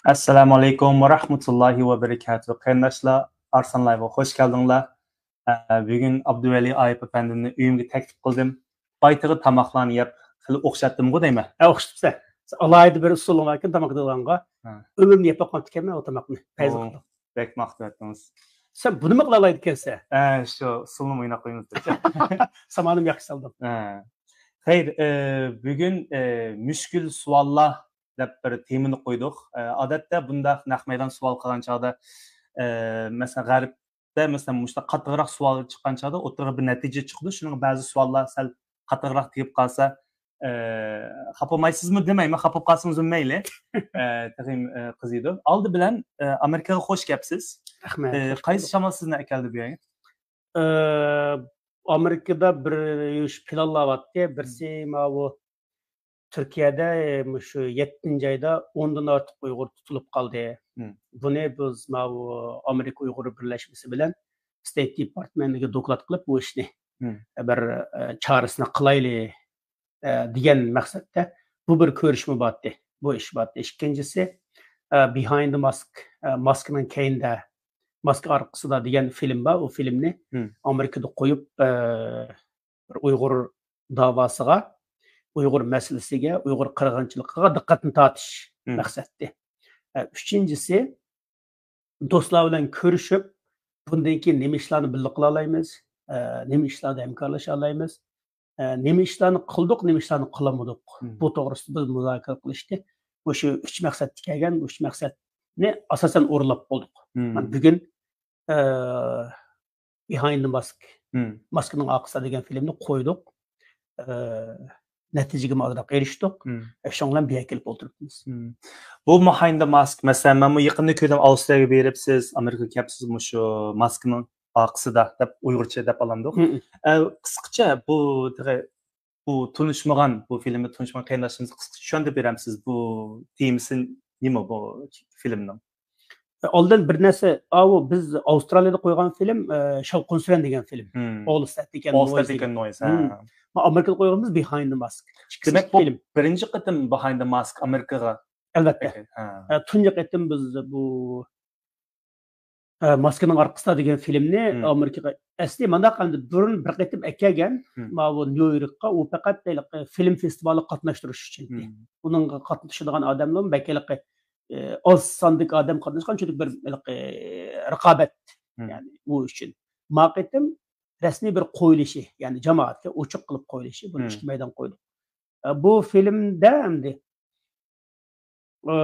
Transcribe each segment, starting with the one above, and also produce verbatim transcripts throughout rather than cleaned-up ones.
ئەسسالامۇ ئەلەيكۇم ۋە رەھمەتۇللاھى ۋە بەرىكاتۇھ. قېرىنداشلار، ئارسلان لايۋغا خوش كەلدىڭلار. ئە، بۈگۈن ئابدۇۋەلى ئايۇپ ئەپەندىمنى ئۆيۈمگە تەكلىپ قىلدىم. باي تېخى تاماقلارنى يەپ، خېلى ئوخشاتتىمغۇ دەيمەن. ھە، ئوخشىتىپسەن. سەن ئالاھىدە بىر ئۇسۇلۇڭ باركەن تاماق دەيدىغانغا. ھە. ئۆمرۈمنى يەپ باقماپتىكەنمەن ئۇ تاماقنى. پەيزى ئوو، قىلدىم. بەك ماختىۋەتتىڭىز. سەن بۇنىمۇ قىلالايدىكەنسەن. ھە، شۇ ئۇسۇلنى ئويناپ قويىمىز دەپ. سامانىمۇ ياخشى سالدىم. ھە. خەير، ئە، بۈگۈن، ئە، مۈشكۈل سوئاللار دەپ بىر تېمىنى قويدۇق. ئە، ئادەتتە بۇنداق نەق مەيدان سوئال قىلغان چاغدا، ئە، مەسىلەن، غەربتە، مەسىلەن، مۇشۇنداق قاتتىقراق سوئال چىققان چاغدا ئوتتۇرىغا بىر نەتىجە چىقىدۇ. شۇنىڭغا بەزى سوئاللار سەل قاتتىقراق تېگىپ قالسا، ئە، خاپا بولمايسىزمۇ دېمەيمەن، خاپا بولۇپ قالسىڭىزمۇ مەيلى. ئە، تېخى، ئە، قىزىيدۇ. ئالدى بىلەن، ئە، ئامېرىكىغا خوش كەپسىز. رەھمەت. ئە، قايسى شامال سىزنى ئەكەلدى بۇ يەرگە؟ ئە، ئامېرىكىدا بىر يۈرۈش پىلانلاۋاتتى. بىرسى ماۋۇ تۈركىيەدە، ئە، مۇشۇ يەتتىنچى ئايدا ئوندىن ئارتۇق ئۇيغۇر تۇتۇلۇپ قالدى. مم. بۇنى بىز ماۋۇ ئامېرىكا ئۇيغۇر بىرلەشمىسى بىلەن ستېيت دېپارتمېنتىگە دوكلات قىلىپ، بۇ ئىشنى، مم، بىر، ئە، چارىسىنى قىلايلى، ئە، دېگەن مەقسەتتە بۇ بىر كۆرۈشمە بارتتى. بۇ ئىش بارتتى. ئىككىنچىسى، ئە، بىھايند ماسك، ئە، ماسكىنىڭ كەينىدە، ماسكا ئارقىسىدا دېگەن فىلىم بار. ئۇ فىلىمنى، مم، ئامېرىكىدا قويۇپ، ئە، بىر ئۇيغۇر داۋاسىغا، ئۇيغۇر مەسىلىسىگە، ئۇيغۇر قىرغىنچىلىقىغا دىققەتنى تارتىش، مم، مەقسەتتى. ئە، ئۈچىنچىسى، دوستلار بىلەن كۆرۈشۈپ، بۇندىن كېيىن نېمە ئىشلارنى بىللە قىلالايمىز، ئە، نېمە ئىشلاردا ھەمكارلىشالايمىز، ئە، نېمە ئىشلارنى قىلدۇق، نېمە ئىشلارنى قىلالمىدۇق. مم. بۇ توغرىسىدا بىز مۇزاكىرە قىلىشتى. مۇشۇ ئۈچ مەقسەتتە كەلگەن، ئۈچ مەقسەتنى ئاساسەن ئورۇنلاپ بولدۇق. مم. مانا بۈگۈن، ئە، بىھايند ماسك، مم، ماسكىنىڭ ئارقىسىدا دېگەن فىلىمنى قويدۇق. ئە، نەتىجىگىمۇ ئازراق ئېرىشتۇق. مم. ئە، شۇنىڭ بىلەن بۇ يەرگە كېلىپ ئولتۇرۇپتىمىز. مم. بۇ بىھايند ماسك، مەسىلەن، مەنمۇ يېقىندا كۆردۈم، ئاۋسترالىيەگە بېرىپسىز، ئامېرىكىغا كەپسىز، مۇشۇ ماسكىنىڭ ئارقىسىدا دەپ ئۇيغۇرچە دەپ ئالامدۇق. مم. ئە، قىسقىچە بۇ تېخى بۇ تونۇشمىغان، بۇ فىلىمنى تونۇشمىغان قېرىنداشلىرىمىزغا قىسقىچە چۈشەندۈرۈپ بېرەمسىز، بۇ تېمىسى نېمە بۇ فىلىمنىڭ؟ ئالدىن بىر نەرسە، ئاۋۇ بىز ئاۋسترالىيەدە قويغان فىلىم، ئە، شاۋقۇن سۈرەن دېگەن فىلىم. مم. All That They Can All That Noise They دېگەن. Can Noise، ھە. مم. ئامېرىكىدا قويغىنىمىز Behind the Mask. ئىككىسى دېمەك، بۇ فىلىم. بىرىنچى قېتىم Behind the Mask ئامېرىكىغا. ئەلۋەتتە. ھە. ئە، تۇنجى قېتىم بىز بۇ، ئە، ماسكىنىڭ ئارقىسىدا دېگەن فىلىمنى، مم، ئامېرىكىغا ئەسلى مانداق ئەمدى بۇرۇن بىر قېتىم ئەكەلگەن، مم، ماۋۇ نيۇ يوركقا، ئۇ پەقەت ھېلىقى فىلىم فېستىۋالىغا قاتناشتۇرۇش ئۈچۈن. مم. ئۇنىڭغا قاتنىشىدىغان ئادەملەرمۇ بەك ھېلىقى، ئە، ئاز ساندىكى ئادەم قاتناشقان، چۈنكى بىر ھېلىقى رىقابەت، مم، يەنى ئۇ ئۈچۈن. ما قېتىم رەسمىي بىر قويۇلۇشى، يەنى جامائەتكە ئوچۇق قىلىپ قويۇلۇشى، بۇنى، مم، ئىككى مەيدان قويدۇق. ئە، بۇ فىلىمدە ئەمدى، ئە،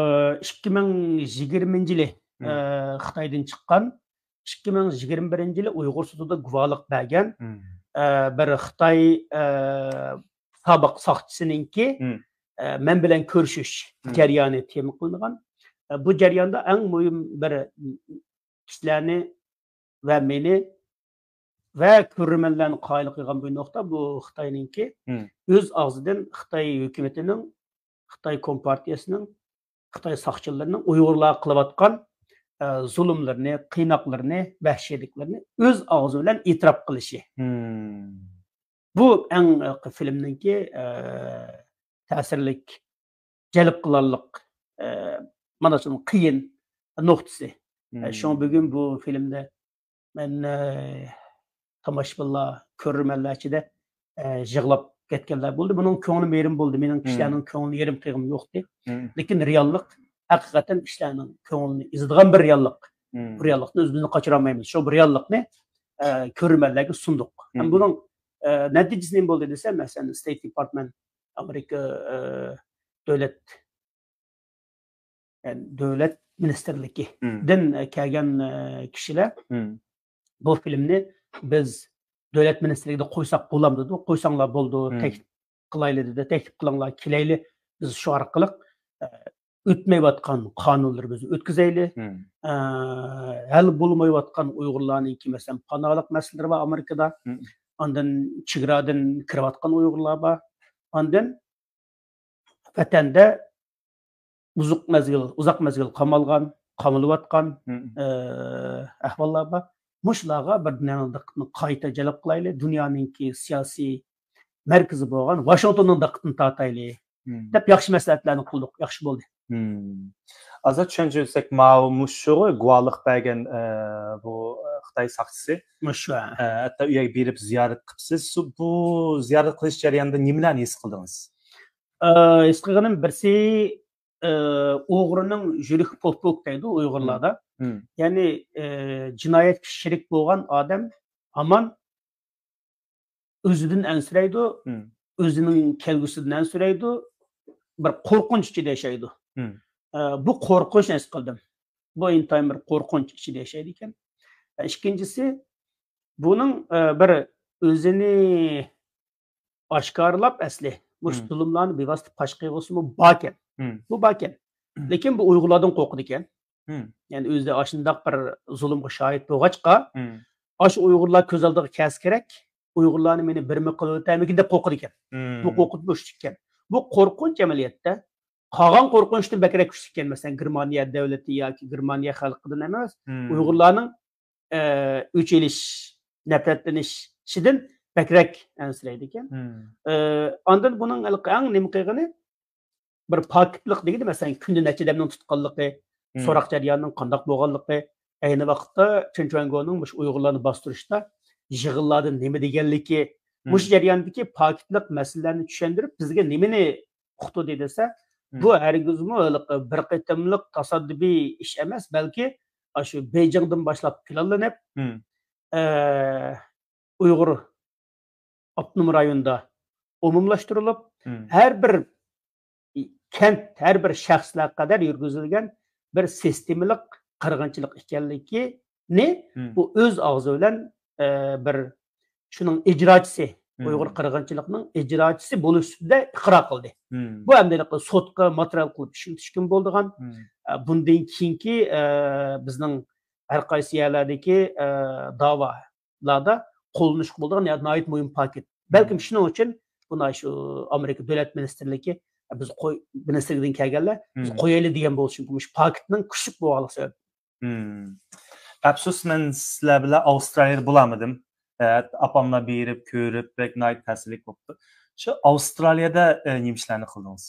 ئىككى مىڭ يىگىرمىنچى يىلى، مم، ئە، خىتايدىن چىققان، ئىككى مىڭ يىگىرمە بىرىنچى يىلى ئۇيغۇر سۈدىدە گۇۋاھلىق بەرگەن، مم، ئە، بىر خىتاي، ئە، سابىق ساقچىسىنىڭكى، مم، ئە، مەن بىلەن كۆرۈشۈش، مم، جەريانى تېما قىلىنغان. ئە، بۇ جەرياندا ئەڭ مۇھىم بىر كىشىلەرنى ۋە مېنى ۋە كۆرۈرمەنلەرنى قايىل قىلغان بىر نۇقتا، بۇ خىتاينىڭكى، مم، ئۆز ئاغزىدىن خىتاي ھۆكۈمىتىنىڭ، خىتاي كومپارتىيەسىنىڭ، خىتاي ساقچىلىرىنىڭ ئۇيغۇرلارغا قىلىۋاتقان، ئە، زۇلۇملىرىنى، قىيناقلىرىنى، ۋەھشىيلىكلىرىنى ئۆز ئاغزى بىلەن ئېتىراپ قىلىشى. مم. بۇ ئەڭ، ئە، فىلىمنىڭكى، ئە، تەسىرلىك، جەلپ قىلارلىق، ئە، مانا شۇنىڭ قىيىن نۇقتىسى. ئە، مم. شۇڭا بۈگۈن بۇ فىلىمدە مەن، ئە، تاماشىبىنلار، كۆرۈرمەنلەر ئىچىدە، ئە، يىغلاپ كەتكەنلەر بولدى. بۇنىڭ كۆڭلۈم يېرىم بولدى. مېنىڭ، مم، كىشىلەرنىڭ كۆڭلىنى يېرىم قىلغۇم يوقتى. مم. لېكىن رېئاللىق، ھەقىقەتەن كىشىلەرنىڭ كۆڭلىنى ئېزىدىغان بىر رېئاللىق. مم. بۇ رېئاللىقتىن ئۆزىمىزنى قاچۇرالمايمىز. شۇ بىر رېئاللىقنى، ئە، كۆرۈرمەنلەرگە سۇندۇق. ھەم، مم، بۇنىڭ، ئە، نەتىجىسى نېمە بولدى دېسە، مەسىلەن، ستېيت دېپارتمېنت، ئامېرىكا، ئە، دۆلەت، يەنى دۆلەت مىنىستىرلىكىدىن، مم، كەلگەن، ئە، كىشىلەر، مم، بۇ فىلىمنى بىز دۆلەت مىنىستىرلىكىدە قويساق بولامدۇ دېدى. قويساڭلار بولىدۇ، مم، تەكلىپ قىلايلى دېدى. تەكلىپ قىلىڭلار، كېلەيلى. بىز شۇ ئارقىلىق، ئە، ئۆتمەيۋاتقان قانۇنلىرىمىزنى ئۆتكۈزەيلى. مم. ئە، ھەل بولمايۋاتقان ئۇيغۇرلارنىڭكى، مەسىلەن، پاناھلىق مەسىلىلىرى بار ئامېرىكىدا. مم. ئاندىن چېگرادىن كىرىۋاتقان ئۇيغۇرلار بار. ئاندىن ۋەتەندە ئۇزاق مەزگىل، ئۇزاق مەزگىل قامالغان، قامىلىۋاتقان، مم، ئە، ئەھۋاللار بار. مۇشۇلارغا بىر دۇنيانىڭ دىققىتىنى قايتا جەلپ قىلايلى، دۇنيانىڭكى سىياسىي مەركىزى بولغان ۋاشىنگتوننىڭ دىققىتىنى تارتايلى، مم، دەپ ياخشى مەسلىھەتلەرنى قىلدۇق، ياخشى بولدى. مم. ئازراق چۈشەنچە بەرسەك، ماۋۇ مۇشۇغۇ گۇۋاھلىق بەرگەن، ئە، بۇ، ئە، خىتاي ساقچىسى. مۇشۇ. ھە. ئە، ھەتتا ئۇ يەرگە بېرىپ زىيارەت قىپسىز. سۇ-، بۇ زىيارەت قىلىش جەريانىدا نېمىلەرنى ھېس قىلدىڭىز؟ ئە، ھېس قىلغىنىم بىرسى، ئە، ئوغرىنىڭ يۈرىكى پوك-پوك دەيدۇ ئۇيغۇرلاردا. مم. يەنى، ئە، جىنايەتكە شېرىك بولغان ئادەم ھامان ئۆزىدىن ئەنسىرەيدۇ، مم. ئۆزىنىڭ كەلگۈسىدىن ئەنسىرەيدۇ، بىر قورقۇنچ ئىچىدە ياشايدۇ. مم. ئە، بۇ قورقۇنچنى ھېس قىلدىم. بۇ ئىنتايىن بىر قورقۇنچ ئىچىدە ياشايدىكەن. ئە، ئىككىنچىسى، بۇنىڭ، ئە، بىر ئۆزىنى ئاشكارىلاپ ئەسلى مۇشۇ مم. زۇلۇملارنى بىۋاسىتە پاش قىلغۇسىمۇ باركەن. مم. بۇ باركەن. لېكىن بۇ ئۇيغۇرلاردىن قورقىدىكەن. مم. يەنى ئۆزى ئاشۇنداق بىر زۇلۇمغا شاھىت بولغاچقا، مم. ئاشۇ ئۇيغۇرلار كۆز ئالدىغا كەلسە كېرەك، ئۇيغۇرلارنى مېنى بىرمۇ قىلىۋېتەرمىكىن دەپ قورقىدىكەن. مم. بۇ قورقۇنچ مۇشۇ ئىكەن. بۇ قورقۇنچ ئەمەلىيەتتە قالغان قورقۇنچتىن بەكرەك كۈچلۈككەن. مەسىلەن، گېرمانىيە دۆلىتى ياكى گېرمانىيە خەلقىدىن ئەمەس، مم. ئۇيغۇرلارنىڭ، ئە، ئۆچ ئېلىشىش، نەپرەتلىنىشىدىن بەكرەك ئەنسىرەيدىكەن. مم. ئە، ئاندىن بۇنىڭ ھېلىقى ئەڭ نېمە قىلغىنى؟ بىر پاكىتلىق دېگىنى، مەسىلەن، كۈندە نەچچە ئادەمنىڭ تۇتقانلىقى، مم. سوراق جەريانىنىڭ قانداق بولغانلىقى، ئەينى ۋاقىتتا چېن چۈەنگونىڭ مۇشۇ ئۇيغۇرلارنى باستۇرۇشتا يىغىنلاردا نېمە دېگەنلىكى، مۇشۇ مم. جەرياندىكى پاكىتلىق مەسىلىلەرنى چۈشەندۈرۈپ، بىزگە نېمىنى ئۇقتۇردى دېسە، مم. بۇ ھەرگىزمۇ ھېلىقى بىر قېتىملىق تاسادىپىي ئىش ئەمەس، بەلكى ئاشۇ بېيجىڭدىن باشلاپ پىلانلىنىپ، مم. ئە، ئۇيغۇر ئاپتونوم رايونىدا ئومۇملاشتۇرۇلۇپ، مم. ھەر بىر كەنت، ھەر بىر شەخسلەرگە قەدەر يۈرگۈزۈلگەن بىر سىستېمىلىق قىرغىنچىلىق ئىكەنلىكىنى مم. بۇ ئۆز ئاغزى بىلەن، ئە، بىر شۇنىڭ ئىجراچىسى، مم. ئۇيغۇر قىرغىنچىلىقىنىڭ ئىجراچىسى بولۇش سۈپىتىدە ئىقرار قىلدى. مم. بۇ ئەمدى سوتقا ماتېرىيال قىلىپ ئىشلىتىشكىمۇ بولىدىغان. مم. ئە، بۇندىن كېيىنكى، ئە، بىزنىڭ ھەر قايسى يەرلەردىكى، ئە، داۋا لاردا قوللىنىشقا بولىدىغان ناھايىتى مۇھىم پاكىت. بەلكىم مم. شۇنىڭ ئۈچۈن بۇنى شۇ ئامېرىكا دۆلەت مىنىستىرلىكى، بىز قوي-، مىنىستىرلىكىدىن كەلگەنلەر، بىز مم. قويايلى دېگەن بولۇشى مۇمكىن. مۇشۇ پاكىتنىڭ كۈچلۈك بولغانلىقى سەۋەب. مم. ئەپسۇس، مەن سىلەر بىلەن ئاۋسترالىيەدە بولالمىدىم. ئە، ئاپاملار بېرىپ، كۆرۈپ، بەك ناھايىتى تەسىرلىك بوپتۇ. شۇ ئاۋسترالىيەدە، ئە، نېمە ئىشلارنى قىلدىڭىز؟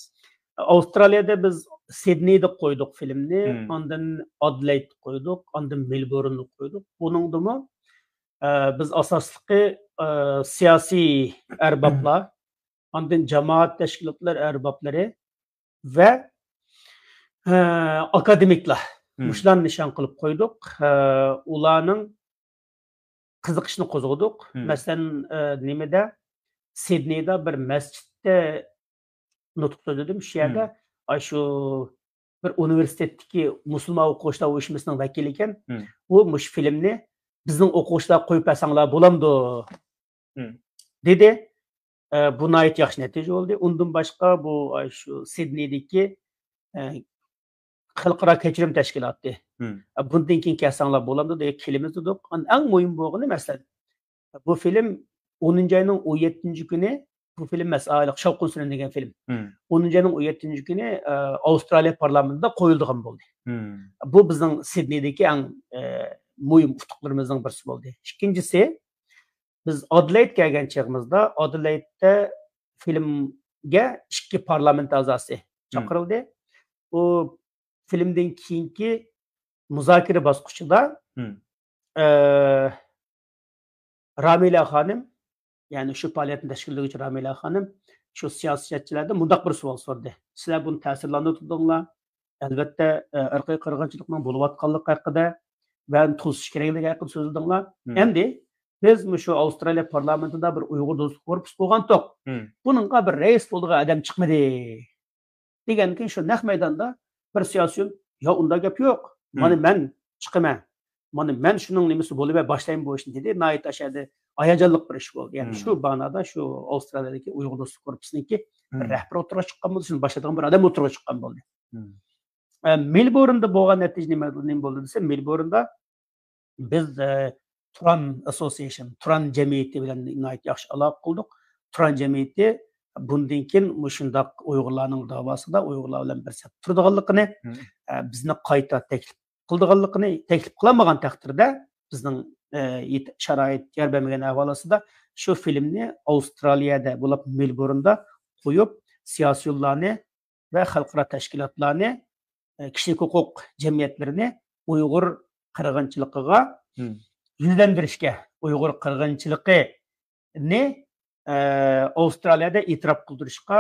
ئاۋسترالىيەدە بىز سىدنېيدا قويدۇق فىلىمنى، مم. ئاندىن ئادېلېيدتا قويدۇق، ئاندىن مېلبورندا قويدۇق. بۇنىڭدىمۇ، ئە، بىز ئاساسلىقى، ئە، سىياسىي ئەربابلار، ئاندىن جامائەت تەشكىلاتلار ئەربابلىرى ۋە، ئە، ئاكادېمىكلار. مم. مۇشۇلارنى نىشان قىلىپ قويدۇق. ئە، ئۇلارنىڭ قىزىقىشىنى قوزغىدۇق. مم. مەسىلەن، ئە، نېمىدە، سىدنېيدا بىر مەسچىتتە نۇتۇق سۆزلىدىم. شۇ يەردە، مم. ئاشۇ بىر ئۇنىۋېرسىتېتتىكى مۇسۇلمان ئوقۇغۇچىلار ئۇيۇشمىسىنىڭ ۋەكىلى ئىكەن. مم. ئۇ مۇشۇ فىلىمنى بىزنىڭ ئوقۇغۇچىلارغا قويۇپ بەرسەڭلار بولامدۇ؟ مم. دېدى. ئە، بۇ ناھايىتى ياخشى نەتىجە بولدى. ئۇندىن باشقا بۇ، ئاشۇ سىدنېيدىكى، ئە، خەلقئارا كەچۈرۈم تەشكىلاتى. مم. ئە، بۇندىن كېيىن كەلسەڭلار بولامدۇ دېگەن، كېلىمىز دېدۇق. ئەن، ئەڭ مۇھىم بولغىنى، مەسىلەن، بۇ فىلىم ئونىنچى ئاينىڭ ئون يەتتىنچى كۈنى، بۇ فىلىم مەس-، ئا، شاۋقۇن سۈرەن دېگەن فىلىم. مم. ئونىنچى ئاينىڭ ئون يەتتىنچى كۈنى، ئە، ئاۋسترالىيە پارلامېنتىدا قويۇلىدىغان بولدى. مم. بۇ بىزنىڭ سىدنېيدىكى ئەڭ، ئە، مۇھىم ئۇتۇقلىرىمىزنىڭ بىرسى بولدى. ئىككىنچىسى، بىز ئادېلېيد كەلگەن چېغىمىزدا، ئادېلېيدتە فىلىمگە ئىككى پارلامېنت ئەزاسى مم. چاقىرىلدى. ئۇ فىلىمدىن كېيىنكى مۇزاكىرە باسقۇچىدا، مم. ئە، رامىلە خانىم، يەنى شۇ پائالىيەتنى تەشكىللىگۈچى رامىلە خانىم شۇ سىياسەتچىلەردىن مۇنداق بىر سوئال سورىدى. سىلەر بۇنى تەسىرلەندۈرۈپ تۇردۇڭلار. ئەلۋەتتە، ئە، ئىرقىي قىرغىنچىلىقنىڭ بولۇۋاتقانلىقى ھەققىدە ۋە توسۇش كېرەكلىكى ھەققىدە سۆزلىدىڭلار. مم. ئەمدى بىز مۇشۇ ئاۋسترالىيە پارلامېنتىدا بىر ئۇيغۇر دوستلۇق گۇرۇپپىسى بولغانتۇق. مم. بۇنىڭغا بىر رەئىس بولىدىغان ئادەم چىقمىدى. دېگەندىن كېيىن شۇ نەق مەيداندا بىر سىياسىيون، يا ئۇنداق گەپ يوق. مانا مم. مەن چىقىمەن. مانا مەن شۇنىڭ نېمىسى بولۇپ باشلايمەن بۇ ئىشنى دېدى. ناھايىتى ئاشۇ يەردە ھاياجانلىق بىر ئىش بولدى. يەنى مم. شۇ مانادا شۇ ئاۋسترالىيەدىكى ئۇيغۇر دوستلۇق گۇرۇپپىسىنىڭكى بىر مم. رەھبىرى ئوتتۇرىغا چىققان بولدى، شۇنى باشلايدىغان بىر ئادەم ئوتتۇرىغا چىققان بولدى. مم. ئە، مېلبورندا بولغان نەتىجە نېمە، نېمە بولدى دېسە، مېلبورندا بىز، ئە، تۇران ئاسسوسىيېشن، تۇران جەمئىيىتى بىلەن ناھايىتى ياخشى ئالاقە قىلدۇق. تۇران جەمئىيىتى بۇندىن كېيىن مۇشۇنداق ئۇيغۇرلارنىڭ داۋاسىدا ئۇيغۇرلار بىلەن بىر سەپتە تۇرىدىغانلىقىنى، مم. ئە، بىزنى قايتا تەكلىپ قىلىدىغانلىقىنى، تەكلىپ قىلالمىغان تەقدىردە بىزنىڭ، ئە، يېت-، شارائىت يار بەرمىگەن ئەھۋال ئاستىدا شۇ فىلىمنى ئاۋسترالىيەدە بولۇپ مېلبورندا قويۇپ، سىياسىيونلارنى ۋە خەلقئارا تەشكىلاتلارنى ئە، كىشىلىك ھوقۇق جەمئىيەتلىرىنى ئۇيغۇر قىرغىنچىلىقىغا يۈزلەندۈرۈشكە، ئۇيغۇر قىرغىنچىلىقىنى، ئە، ئاۋسترالىيەدە ئېتىراپ قىلدۇرۇشقا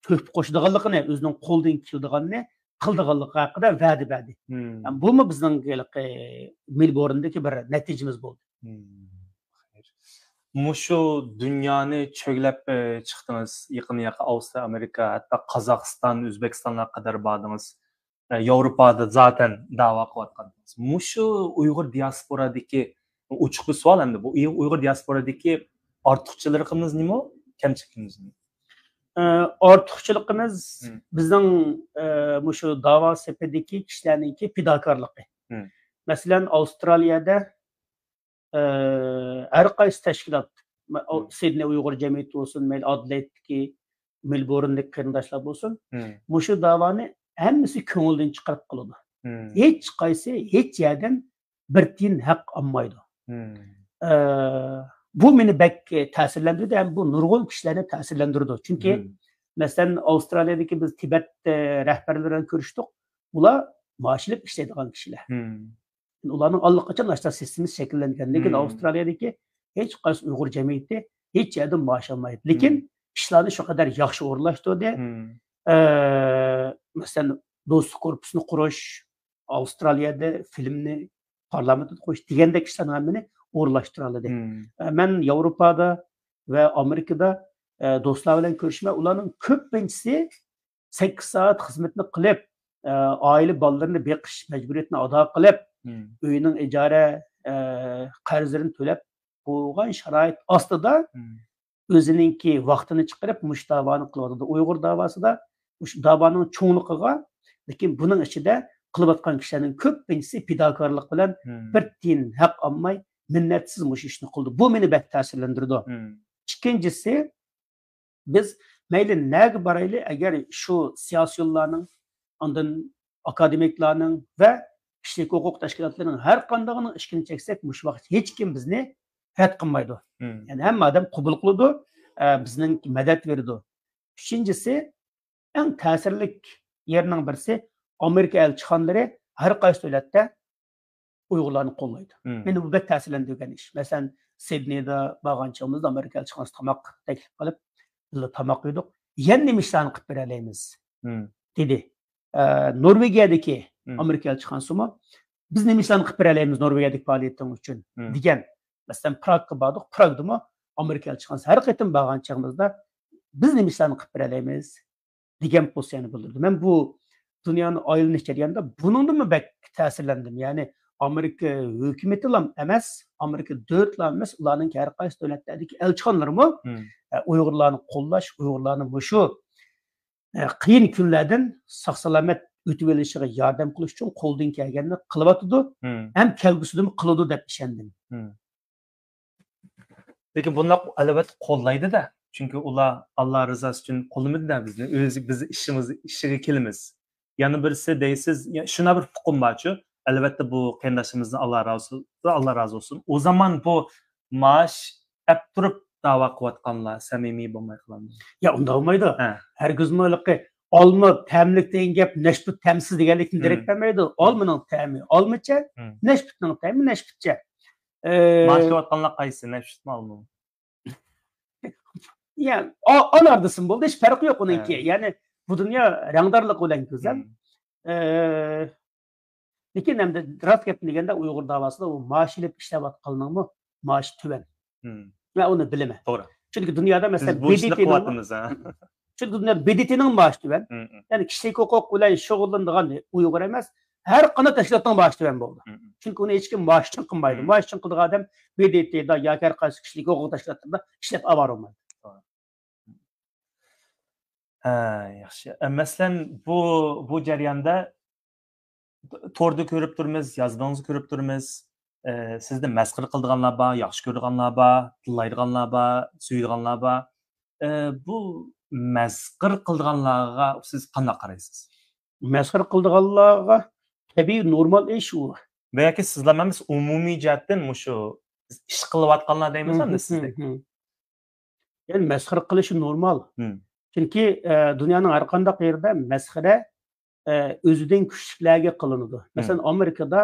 تۆھپە قوشىدىغانلىقىنى، ئۆزىنىڭ قولىدىن كېلىدىغاننى قىلىدىغانلىقى ھەققىدە ۋەدە بەردى. بۇمۇ بىزنىڭ ھېلىقى مېلبورندىكى بىر نەتىجىمىز بولدى. مۇشۇ دۇنيانى چۆگىلەپ، ئە، چىقتىڭىز. يېقىن ياقا ئاۋسترالىيە، ئامېرىكا، ھەتتا قازاقىستان، ئۆزبېكىستانلارغا قەدەر باردىڭىز. ئە، ياۋروپادا زاتەن داۋا قىلىۋاتقان. مۇشۇ ئۇيغۇر دىياسپورادىكى، ئوچۇق بىر سوئال ئەمدى بۇ، ئۇيغۇر دىياسپورادىكى ئارتۇقچىلىقىمىز نېمە، كەمچىلىكىمىز نېمە؟ ئارتۇقچىلىقىمىز بىزنىڭ، ئە، مۇشۇ داۋا سېپىدىكى كىشىلەرنىڭكى پىداكارلىقى. مەسىلەن، ئاۋسترالىيەدە، ئە، ھەر قايسى تەشكىلات، مە-، ئو-، سىدنېي ئۇيغۇر جەمئىيىتى بولسۇن، مەيلى ئادېلېيدتىكى، مېلبورندىكى قېرىنداشلار بولسۇن، مۇشۇ داۋانى ھەممىسى كۆڭلىدىن چىقىرىپ قىلىدۇ. ھېچ قايسى ھېچ يەردىن بىر تىيىن ھەق ئالمايدۇ. ئە، بۇ مېنى بەك تەسىرلەندۈردى ھەم بۇ نۇرغۇن كىشىلەرنى تەسىرلەندۈرىدۇ. چۈنكى، مەسىلەن، ئاۋسترالىيەدىكى بىز تىبەت، ئە، رەھبەرلىرى بىلەن كۆرۈشتۇق. ئۇلار مائاش ئېلىپ ئىشلەيدىغان كىشىلەر. ئۇلارنىڭ ئاللىقاچان ئاشۇنداق سىستېمىسى شەكىللەنگەن. لېكىن ئاۋسترالىيەدىكى ھېچ قايسى ئۇيغۇر جەمئىيىتى ھېچ يەردىن مائاش ئالمايدۇ. لېكىن ئىشلارنى شۇ قەدەر ياخشى ئورۇنلاشتۇردى. ئە، مەسىلەن، دوستلۇق گۇرۇپپىسىنى قۇرۇش، ئاۋسترالىيەدە فىلىمنى پارلامېنتتا قويۇش دېگەندەك ئىشلارنىڭ ھەممىنى ئورۇنلاشتۇرالىدى. ئە، مەن ياۋروپادا ۋە ئامېرىكىدا، ئە، دوستلار بىلەن كۆرۈشمە، ئۇلارنىڭ كۆپىنچىسى سەككىز سائەت خىزمەتنى قىلىپ، ئە، ئائىلە بالىلىرىنى بېقىش مەجبۇرىيىتىنى ئادا قىلىپ، ئۆينىڭ ئىجارە، ئە، قەرزلىرىنى تۆلەپ بولغان شارائىت ئاستىدا ئۆزىنىڭكى ۋاقتىنى چىقىرىپ مۇشۇ داۋانى قىلىۋاتىدۇ. ئۇيغۇر داۋاسىدا مۇشۇ داۋانىڭ چوڭلۇقىغا، لېكىن بۇنىڭ ئىچىدە قىلىۋاتقان كىشىلەرنىڭ كۆپىنچىسى پىداكارلىق بىلەن بىر تىيىن ھەق ئالماي، مىننەتسىز مۇشۇ ئىشنى قىلىدۇ. بۇ مېنى بەك تەسىرلەندۈرىدۇ. ئىككىنچىسى، بىز مەيلى نەگە بارايلى، ئەگەر شۇ سىياسىيونلارنىڭ، ئاندىن ئاكادېمىكلارنىڭ ۋە كىشىلىك ھوقۇق تەشكىلاتلىرىنىڭ ھەر قاندىقىنىڭ ئىشىكىنى چەكسەك، مۇشۇ ۋاقىت ھېچكىم بىزنى رەت قىلمايدۇ. يەنى ھەممە ئادەم قوبۇل قىلىدۇ، ئە، بىزنىڭ مەدەت بېرىدۇ. ئۈچىنچىسى، ئەڭ تەسىرلىك يېرىنىڭ بىرسى، ئامېرىكا ئەلچىخانىلىرى ھەر قايسى دۆلەتتە ئۇيغۇرلارنى قوللايدۇ. مېنى بۇ بەك تەسىرلەندۈرگەن ئىش. مەسىلەن، سىدنېيدا بارغان چېغىمىزدا ئامېرىكا ئەلچىخانىسى تاماق تەكلىپ قىلىپ، بىللە تاماق يېدۇق. يەنە نېمە ئىشلارنى قىلىپ بېرەلەيمىز؟ دېدى. ئە، نورۋېگىيەدىكى ئامېرىكا ئەلچىخانىسىمۇ، بىز نېمە ئىشلارنى قىلىپ بېرەلەيمىز نورۋېگىيەدىكى پائالىيىتىڭ ئۈچۈن؟ دېگەن. مەسىلەن، پراگقا باردۇق. پراگدىمۇ ئامېرىكا ئەلچىخانىسى ھەر قېتىم بارغان چېغىمىزدا، بىز نېمە ئىشلارنى قىلىپ بېرەلەيمىز؟ دېگەن پوزىتسىيەنى بىلدۈردى. مەن بۇ دۇنيانى ئايلىنىش جەريانىدا بۇنىڭدىنمۇ بەك تەسىرلەندىم. يەنى ئامېرىكا ھۆكۈمىتىلا ئەمەس، ئامېرىكا دۆلىتىلا ئەمەس، ئۇلارنىڭكى ھەر قايسى دۆلەتلەردىكى ئەلچىخانىلىرىمۇ، ئە، ئۇيغۇرلارنى قوللاش، ئۇيغۇرلارنى مۇشۇ، ئە، قىيىن كۈنلەردىن ساق-سالامەت ئۆتۈۋېلىشىغا ياردەم قىلىش ئۈچۈن قولىدىن كەلگەننى قىلىۋاتىدۇ، ھەم كەلگۈسىدىمۇ قىلىدۇ دەپ ئىشەندىم. لېكىن بۇنداق ئەلۋەتتە قوللايدۇ-دە. چۈنكى ئۇلار ئاللا رىزاسى ئۈچۈن قوللىمىدى-دە بىزنى. ئۆزى، بىز ئىشىمىز، ئىشىغا كېلىمىز. يەنە بىرسى دەيسىز، يا، شۇنداق بىر ئۇقۇم بارچۇ. ئەلۋەتتە بۇ قېرىنداشىمىزدىن ئاللا رازى، ئاللا رازى بولسۇن. ئۇ زامان بۇ مائاش ئەپ تۇرۇپ داۋا قىلىۋاتقانلار سەمىمىي بولماي قالامدۇ؟ يا، ئۇنداق بولمايدۇ. ھە. ھەرگىزمۇ ھېلىقى ئالما تەملىك دېگەن گەپ نەشپۈت تەمسىز دېگەنلىكتىن دېرەك بەرمەيدۇ. ئالمىنىڭ تەمى ئالمىچە، نەشپۈتنىڭ تەمى نەشپۈتچە. ئە، مائاش ئېلىۋاتقانلار قايسى؟ نەشپۈتمۇ، ئالمىمۇ؟ يا، ئا-، ئالاردىسىمۇ بولدى، ھېچ پەرقى يوق ئۇنىڭكى. ھە. يەنى بۇ دۇنيا رەڭدارلىقى بىلەن گۈزەل. ئە، لېكىن ئەمدى راست گەپنى دېگەندە، ئۇيغۇر داۋاسىدا ئۇ مائاش ئېلىپ ئىشلەۋاتقاننىڭمۇ مائاشى تۆۋەن. مەن ئۇنى بىلىمەن. توغرا. چۈنكى دۇنيادا، مەسىلەن، بىز بۇ ئىشنى بې دې تې نىڭ، قىلىۋاتىمىز، ھە. چۈنكى دۇنيادا بې دې تې نىڭ مائاشى تۆۋەن. يەنى كىشىلىك ھوقۇق بىلەن شۇغۇللىنىدىغان ئۇيغۇر ئەمەس، ھەر قانداق تەشكىلاتنىڭ مائاشى تۆۋەن بولىدۇ. چۈنكى ئۇنى ھېچكىم مائاش ئۈچۈن قىلمايدۇ. مائاش ئۈچۈن قىلىدىغان ئادەم بې دې تېدا ياكى ھەر قايسى كىشىلىك ھوقۇق تەشكىلاتلىرىدا ئىشلەپ ئاۋارە بولمايدۇ. ھە، ياخشى. ئە، مەسىلەن، بۇ، بۇ جەرياندا توردا كۆرۈپ تۇرىمىز، يازمىڭىزدا كۆرۈپ تۇرىمىز. ئە، سىزنى مەسخىرە قىلىدىغانلار بار، ياخشى كۆرىدىغانلار بار، تىللايدىغانلار بار، سۆيىدىغانلار بار. ئە، بۇ مەسخىرە قىلىدىغانلارغا سىز قانداق قارايسىز؟ مەسخىرە قىلىدىغانلارغا تەبىئىي، نورمال ئىش ئۇ. ۋە ياكى سىزلارمۇ ئەمەس، ئومۇمىي جەھەتتىن مۇشۇ ئىش قىلىۋاتقانلار دەيمىز ئەمدى سىزدەك. يەنى مەسخىرە قىلىشى نورمال. چۈنكى، ئە، دۇنيانىڭ ھەر قانداق يېرىدە مەسخىرە ئە، ئۆزىدىن كۈچلۈكلەرگە قىلىنىدۇ. مەسىلەن، ئامېرىكىدا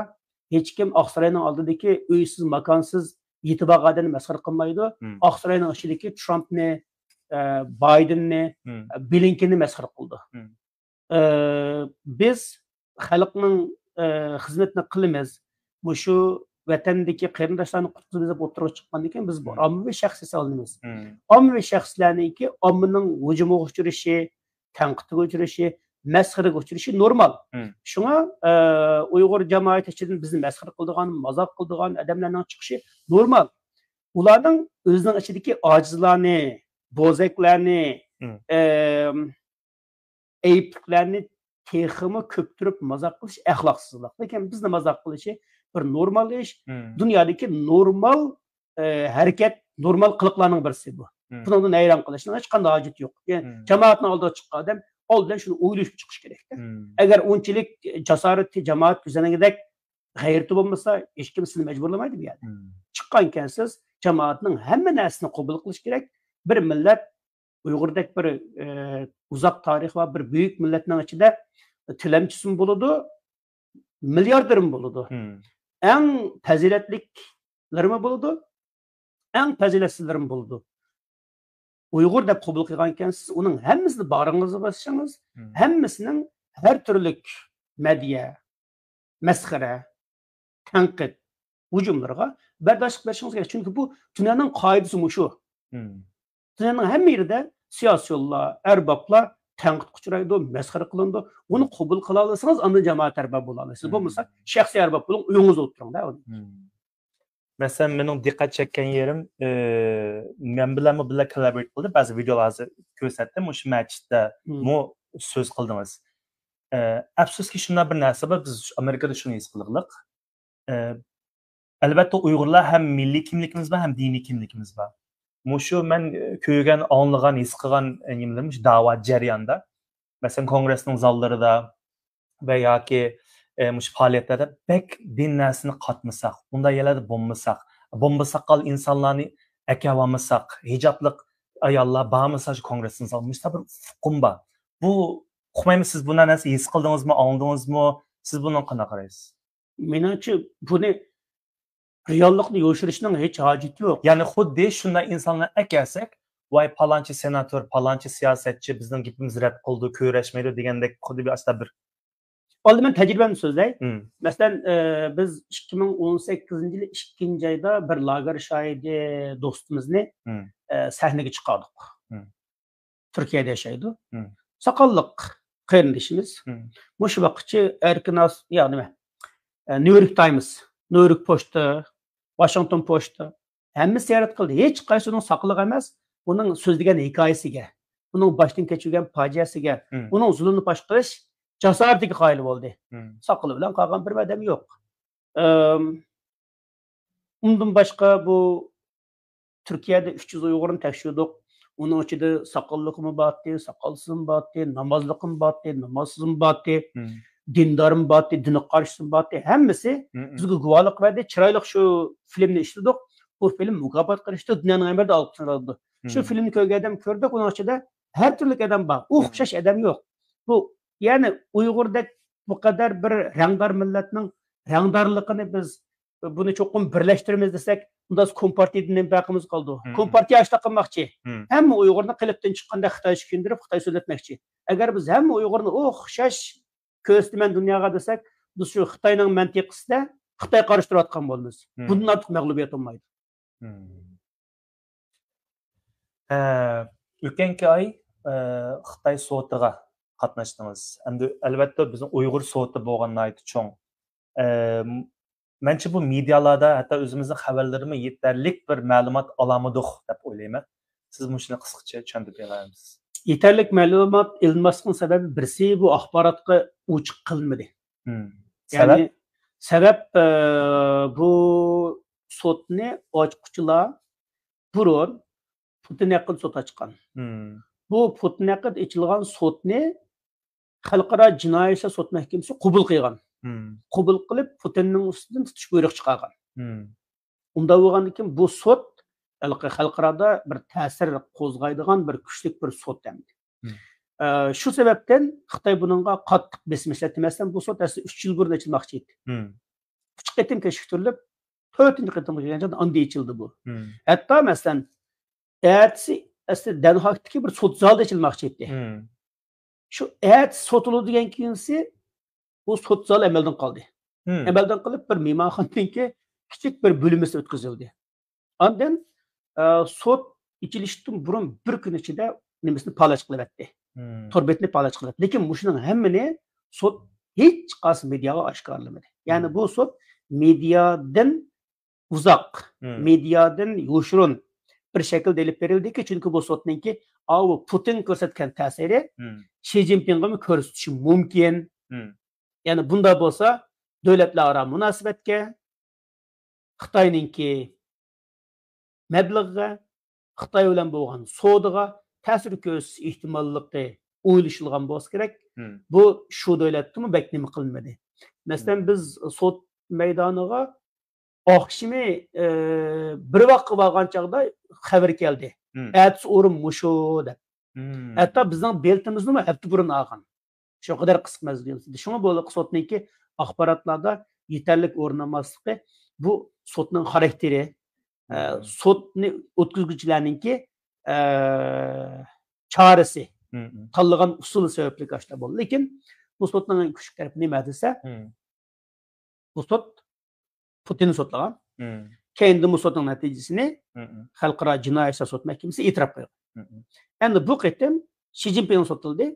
ھېچكىم ئاقساراينىڭ ئالدىدىكى ئۆيسىز، ماكانسىز يېتىپ بارغان ئادەمنى مەسخىرە قىلمايدۇ. ئاقساراينىڭ ئىچىدىكى ترامپنى، ئە، بايدېننى، بلىنكېننى مەسخىرە قىلىدۇ. ئە، بىز خەلقنىڭ، ئە، خىزمىتىنى قىلىمىز. مۇشۇ ۋەتەندىكى قېرىنداشلارنى قۇتقۇزىمىز دەپ ئوتتۇرىغا چىققاندىن كېيىن، بىز بۇ ئاممىۋى شەخس ھېسابلىنىمىز. ئاممىۋى شەخسلەرنىڭكى ئاممىنىڭ ھۇجۇمىغا ئۇچرىشى، تەنقىدكە ئۇچرىشى، مەسخىرىگە ئۇچرىشى نورمال. شۇڭا، ئە، ئۇيغۇر جامائىتى ئىچىدىن بىزنى مەسخىرە قىلىدىغان، مازاق قىلىدىغان ئادەملەرنىڭ چىقىشى نورمال. ئۇلارنىڭ ئۆزىنىڭ ئىچىدىكى ئاجىزلارنى، بوزەكلەرنى، ئەم، ئەيىبلىكلەرنى تېخىمۇ كۆپتۈرۈپ مازاق قىلىش ئەخلاقسىزلىق. لېكىن بىزنى مازاق قىلىشى بىر نورمال ئىش. دۇنيادىكى نورمال، ئە، ھەرىكەت، نورمال قىلىقلارنىڭ بىرسى بۇ. بۇنىڭدىن ھەيران قېلىشنىڭ ھېچقانداق ھاجىتى يوق. يەنى جامائەتنىڭ ئالدىغا چىققان ئادەم ئالدى بىلەن شۇنى ئويلىشىپ چىقىشى كېرەك. ئەگەر ئۇنچىلىك جاسارىتى جامائەت كۆزەنگۈدەك غەيرىتى بولمىسا، ھېچكىم سىزنى مەجبۇرلىمايدۇ بۇ يەردە. چىققانكەنسىز، جامائەتنىڭ ھەممە نەرسىنى قوبۇل قىلىش كېرەك. بىر مىللەت، ئۇيغۇردەك بىر، ئە، ئۇزاق تارىخى بار بىر بۈيۈك مىللەتنىڭ ئىچىدە تىلەمچىسىمۇ بولىدۇ، مىلياردېرمۇ بولىدۇ. ئەڭ پەزىلەتلىكلىرىمۇ بولىدۇ، ئەڭ پەزىلەتسىزلىرىمۇ بولىدۇ. ئۇيغۇر دەپ قوبۇل قىلغانكەنسىز، ئۇنىڭ ھەممىسىنى باغرىڭىزغا بېسىشىڭىز، ھەممىسىنىڭ ھەر تۈرلۈك مەدھىيە، مەسخىرە، تەنقىد، ھۇجۇملىرىغا بەرداشلىق بېرىشىڭىز كېرەك. چۈنكى بۇ دۇنيانىڭ قائىدىسى مۇشۇ. دۇنيانىڭ ھەممە يېرىدە سىياسىيونلار، ئەربابلار تەنقىدكە ئۇچرايدۇ، مەسخىرە قىلىنىدۇ. ئۇنى قوبۇل قىلالىسىڭىز، ئاندىن جامائەت ئەرباب بولالىسىز. بولمىسا، شەخسىي ئەرباب بولۇڭ، ئۆيىڭىزدە ئولتۇرۇڭ-دە. مەسىلەن، مېنىڭ دىققەت چەككەن يېرىم، ئى، مەن بىلەنمۇ بىللە كوللابورېت قىلدى، بەزى ۋىدېئولار ھازىر كۆرسەتتىم، مۇشۇ مەچىتتە مۇ سۆز قىلدىڭىز. ئى، ئەپسۇسكى، شۇنداق بىر نەرسە بار، بىز ئامېرىكىدا شۇنى ھېس قىلغلىق. ئى، ئەلۋەتتە، ئۇيغۇرلار ھەم مىللىي كىملىكىمىز بار، ھەم دىنىي كىملىكىمىز بار. مۇشۇ مەن، ئى، كۆرگەن، ئاڭلىغان، ھېس قىلغان، ئى، نېمىلىرىم مۇشۇ داۋا جەريانىدا، مەسىلەن، كونگرېسنىڭ زاللىرىدا ۋە ياكى، ئى، مۇشۇ پائالىيەتلەردە بەك دىن نەرسىنى قاتمىساق، ئۇنداق يەرلەردە بولمىساق، بومبا ساقال ئىنسانلارنى ئەكەۋالمىساق، ھىجابلىق ئاياللار بارمىسا شۇ كونگرېسنىڭ زالىدا، مۇشۇنداق بىر ئۇقۇم بار. بۇ، ئۇقمايمەن، سىز بۇ نەرسىنى ھېس قىلدىڭىزمۇ، ئاڭلىدىڭىزمۇ؟ سىز بۇنىڭغا قانداق قارايسىز؟ مېنىڭچە، بۇنى رېئاللىقنى يوشۇرۇشنىڭ ھېچ ھاجىتى يوق. يەنى خۇددى شۇنداق ئىنسانلارنى ئەكەلسەك، ۋاي، پالانچى سېناتور، پالانچى سىياسەتچى بىزنىڭ گېپىمىزنى رەت قىلىدۇ، كۆرۈشمەيدۇ دېگەندەك خۇددى بىر ئاستا بىر. ئالدى مەن تەجرىبەمنى سۆزلەي. مەسىلەن، ئە، بىز ئىككى مىڭ ئون سەككىزىنچى يىلى ئىككىنچى ئايدا بىر لاگېر شاھىدى دوستىمىزنى، ئە، سەھنىگە چىقاردۇق. تۈركىيەدە ياشايدۇ. ساقاللىق قېرىندىشىمىز. مۇشۇ ۋاقىتچە ئەركىن ئاس-، يا نېمە، ئە، نيۇ يورك تايمس، نيۇ يورك پوچتا، ۋاشىنگتون پوچتا، ھەممىسى زىيارەت قىلدى. ھېچ قايسى ئۇنىڭ ساقىلىغا ئەمەس، ئۇنىڭ سۆزلىگەن ھېكايىسىگە، ئۇنىڭ باشتىن كەچۈرگەن پاجىئەسىگە، ئۇنىڭ زۇلۇمنى پاش قىلىش جاسارىتىگە قايىل بولدى. ساقىلى بىلەن قالغان بىر ئادەم يوق. ئەم، ئۇندىن باشقا بۇ تۈركىيەدە ئۈچ يۈز ئۇيغۇرنى تەكشۈردۇق. ئۇنىڭ ئىچىدە ساقاللىقىمۇ بارتى، ساقالسىزمۇ بارتى، نامازلىقىمۇ بارتى، نامازسىزمۇ بارتى، دىندارمۇ بارتى، دىنغا قارشىسىمۇ بارتى. ھەممىسى بىزگە گۇۋاھلىق بەردى. چىرايلىق شۇ فىلىمنى ئىشلىدۇق. بۇ فىلىم مۇكاپات قىلىشتى، دۇنيانىڭ ھەممە يېرىدە ئالقىشلىنىدۇ. شۇ فىلىمنى كۆرگەن ئادەم كۆردۇق، ئۇنىڭ ئىچىدە ھەر تۈرلۈك ئادەم بار. ئوخشاش ئادەم يوق. بۇ، يەنى ئۇيغۇردەك بۇ قەدەر بىر رەڭدار مىللەتنىڭ رەڭدارلىقىنى بىز بۇنى چوقۇم بىرلەشتۈرىمىز دېسەك، ئۇنداق كومپارتىيەدىن نېمە پەرقىمىز قالىدۇ؟ كومپارتىيە ئاشۇنداق قىلماقچى. ھەممە ئۇيغۇرنى قېلىپتىن چىققاندەك خىتايچە كىيىندۈرۈپ، خىتاي سۆزلەتمەكچى. ئەگەر بىز ھەممە ئۇيغۇرنى ئوخشاش كۆرسىتىمەن دۇنياغا دېسەك، بىز شۇ خىتاينىڭ مەنتىقىسىدە خىتاي قارشى تۇرۇۋاتقان بولىمىز. بۇندىن ئارتۇق مەغلۇبىيەت بولمايدۇ. ھە، ئۆتكەنكى ئاي، ئە، خىتاي سوتىغا قاتناشتىڭىز. ئەمدى ئەلۋەتتە بىزنىڭ ئۇيغۇر سوتى بولغان ناھايىتى چوڭ. ئە، مەنچە بۇ مېدىيالاردا ھەتتا ئۆزىمىزنىڭ خەۋەرلىرىمۇ يېتەرلىك بىر مەلۇمات ئالالمىدۇق دەپ ئويلايمەن. سىز مۇشۇنى قىسقىچە چۈشەندۈرۈپ بېرەلەمسىز؟ يېتەرلىك مەلۇمات ئېلىنماسلىقنىڭ سەۋەبى بىرسى بۇ ئاخباراتقا ئوچۇق قىلىنمىدى. يەنى سەۋەب؟ سەۋەب، ئە، بۇ سوتنى ئاچقۇچىلار بۇرۇن پۇتىن ھەققىدە سوت ئاچقان. بۇ پۇتىن ھەققىدە ئېچىلغان سوتنى خەلقئارا جىنايى ئىشلار سوت مەھكىمىسى قوبۇل قىلغان. قوبۇل قىلىپ، پۇتىننىڭ ئۈستىدىن تۇتۇش بۇيرۇقى چىقارغان. ئۇنداق بولغاندىن كېيىن بۇ سوت ھېلىقى خەلقئارادا بىر تەسىر قوزغايدىغان بىر كۈچلۈك بىر سوت ئەمدى. ئە، شۇ سەۋەبتىن خىتاي بۇنىڭغا قاتتىق بېسىم ئىشلەتتى. مەسىلەن، بۇ سوت ئەسلى ئۈچ يىل بۇرۇن ئېچىلماقچى ئىدى. ئۈچ قېتىم كېچىكتۈرۈلۈپ، تۆتىنچى قېتىمغا كەلگەن چاغدا ئاندىن ئېچىلدى بۇ. ھەتتا، مەسىلەن، ئەتىسى ئەسلى دەنھاكتىكى بىر سوت زالىدا ئېچىلماقچى ئىدى. شۇ ئەتىسى سوت بولىدۇ دېگەن كۈنسى بۇ سوت زالى ئەمەلدىن قالدى. ئەمەلدىن قېلىپ، بىر مېھمانخانىنىڭكى كىچىك بىر بۆلمىسى ئۆتكۈزۈلدى. ئاندىن، ئە، سوت ئېچىلىشتىن بۇرۇن بىر كۈن ئىچىدە نېمىسىنى پالاچ قىلىۋەتتى. تور بېتىنى پالاچ قىلىۋەتتى. لېكىن مۇشۇنىڭ ھەممىنى سوت ھېچ قايسى مېدىياغا ئاشكارىلىمىدى. يەنى بۇ سوت مېدىيادىن ئۇزاق، مېدىيادىن يوشۇرۇن بىر شەكىلدە ئېلىپ بېرىلدىكى، چۈنكى بۇ سوتنىڭكى ئاۋۇ پۇتىن كۆرسەتكەن تەسىرى شى جىنپىڭغىمۇ كۆرسىتىشى مۇمكىن. يەنى بۇنداق بولسا دۆلەتلەر ئارا مۇناسىۋەتكە، خىتاينىڭكى مەبلىغىگە، خىتاي بىلەن بولغان سودىغا تەسىر كۆرسىتىش ئېھتىماللىقى ئويلىشىلغان بولسا كېرەك. بۇ شۇ دۆلەتتىمۇ بەك نېمە قىلمىدى. مەسىلەن، بىز سوت مەيدانىغا ئاخشىمى، ئى، بىر ۋاققا بارغان چاغدا خەۋەر كەلدى. ئەتىسى ئورۇن مۇشۇ دەپ. ھەتتا بىزنىڭ بېلىتىمىزنىمۇ ھەپتە بۇرۇن ئالغان. شۇ قەدەر قىسقا مەزگىل ئىچىدە. شۇڭا بۇ سوتنىڭكى ئاخباراتلاردا يېتەرلىك ئورۇن ئالماسلىقى بۇ سوتنىڭ خاراكتېرى، ئە، سوتنى ئۆتكۈزگۈچىلەرنىڭكى، ئە، چارىسى، تاللىغان ئۇسۇلى سەۋەبلىك ئاشۇنداق بولدى. لېكىن بۇ سوتنىڭ كۈچلۈك تەرىپى نېمە دېسە، بۇ سوت پۇتىننى سوتلىغان. كېيىندىن بۇ سوتنىڭ نەتىجىسىنى خەلقئارا جىنايى ئىشلار سوت مەھكىمىسى ئېتىراپ قىلغان. ئەمدى بۇ قېتىم شى جىنپىڭ سوتلىدى.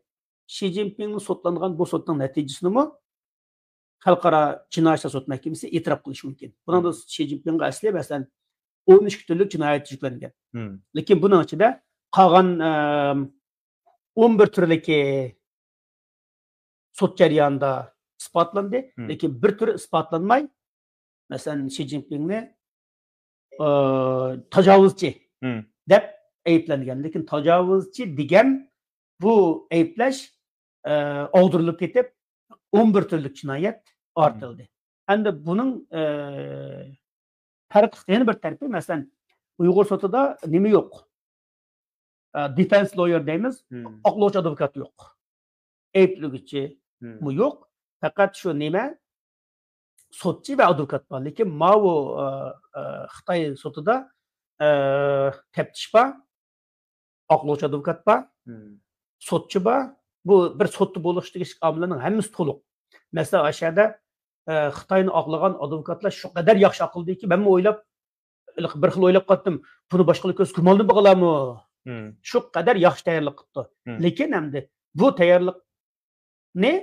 شى جىنپىڭ سوتلانغان بۇ سوتنىڭ نەتىجىسىنىمۇ خەلقئارا جىنايى ئىشلار سوت مەھكىمىسى ئېتىراپ قىلىشى مۇمكىن. بۇنىڭدا شى جىنپىڭغا ئەسلى، مەسىلەن، ئون ئىككى تۈرلۈك جىنايەت يۈكلەنگەن. لېكىن بۇنىڭ ئىچىدە قالغان، ئەم، ئون بىر تۈرلۈكى سوت جەريانىدا ئىسپاتلاندى. لېكىن بىر تۈرى ئىسپاتلانماي، مەسىلەن، شى جىنپىڭنى، ئە، تاجاۋۇزچى دەپ ئەيىبلەنگەن. لېكىن تاجاۋۇزچى دېگەن بۇ ئەيىبلەش، ئە، ئاغدۇرۇلۇپ كېتىپ، ئون بىر تۈرلۈك جىنايەت ئارتىلدى. ئەمدى بۇنىڭ، ئە، پەرقلىق يەنە بىر تەرىپى، مەسىلەن، ئۇيغۇر سوتىدا نېمە يوق؟ ئە، دېفېنس لويېر دەيمىز، ئاقلىغۇچى ئادۋوكات يوق. ئەيىبلىگۈچىمۇ يوق. پەقەت شۇ نېمە؟ سوتچى ۋە ئادۋوكات بار. لېكىن ماۋۇ، ئە، ئە، خىتاي سوتىدا، ئە، تەپتىش بار، ئاقلىغۇچى ئادۋوكات بار، سوتچى بار. بۇ بىر سوتتا بولۇشقا تېگىشلىك ئامىللارنىڭ ھەممىسى تولۇق. مەسىلەن، ئاشۇ يەردە، ئە، خىتاينى ئاقلىغان ئادۋوكاتلار شۇ قەدەر ياخشى ئاقلىدىكى، مەنمۇ ئويلاپ، بىر خىل ئويلاپ قالدىم، بۇنى باشقىلار كۆرسە گۇمانلىنىپ قالارمۇ؟ شۇ قەدەر ياخشى تەييارلىق قىپتۇ. لېكىن ئەمدى بۇ تەييارلىقنى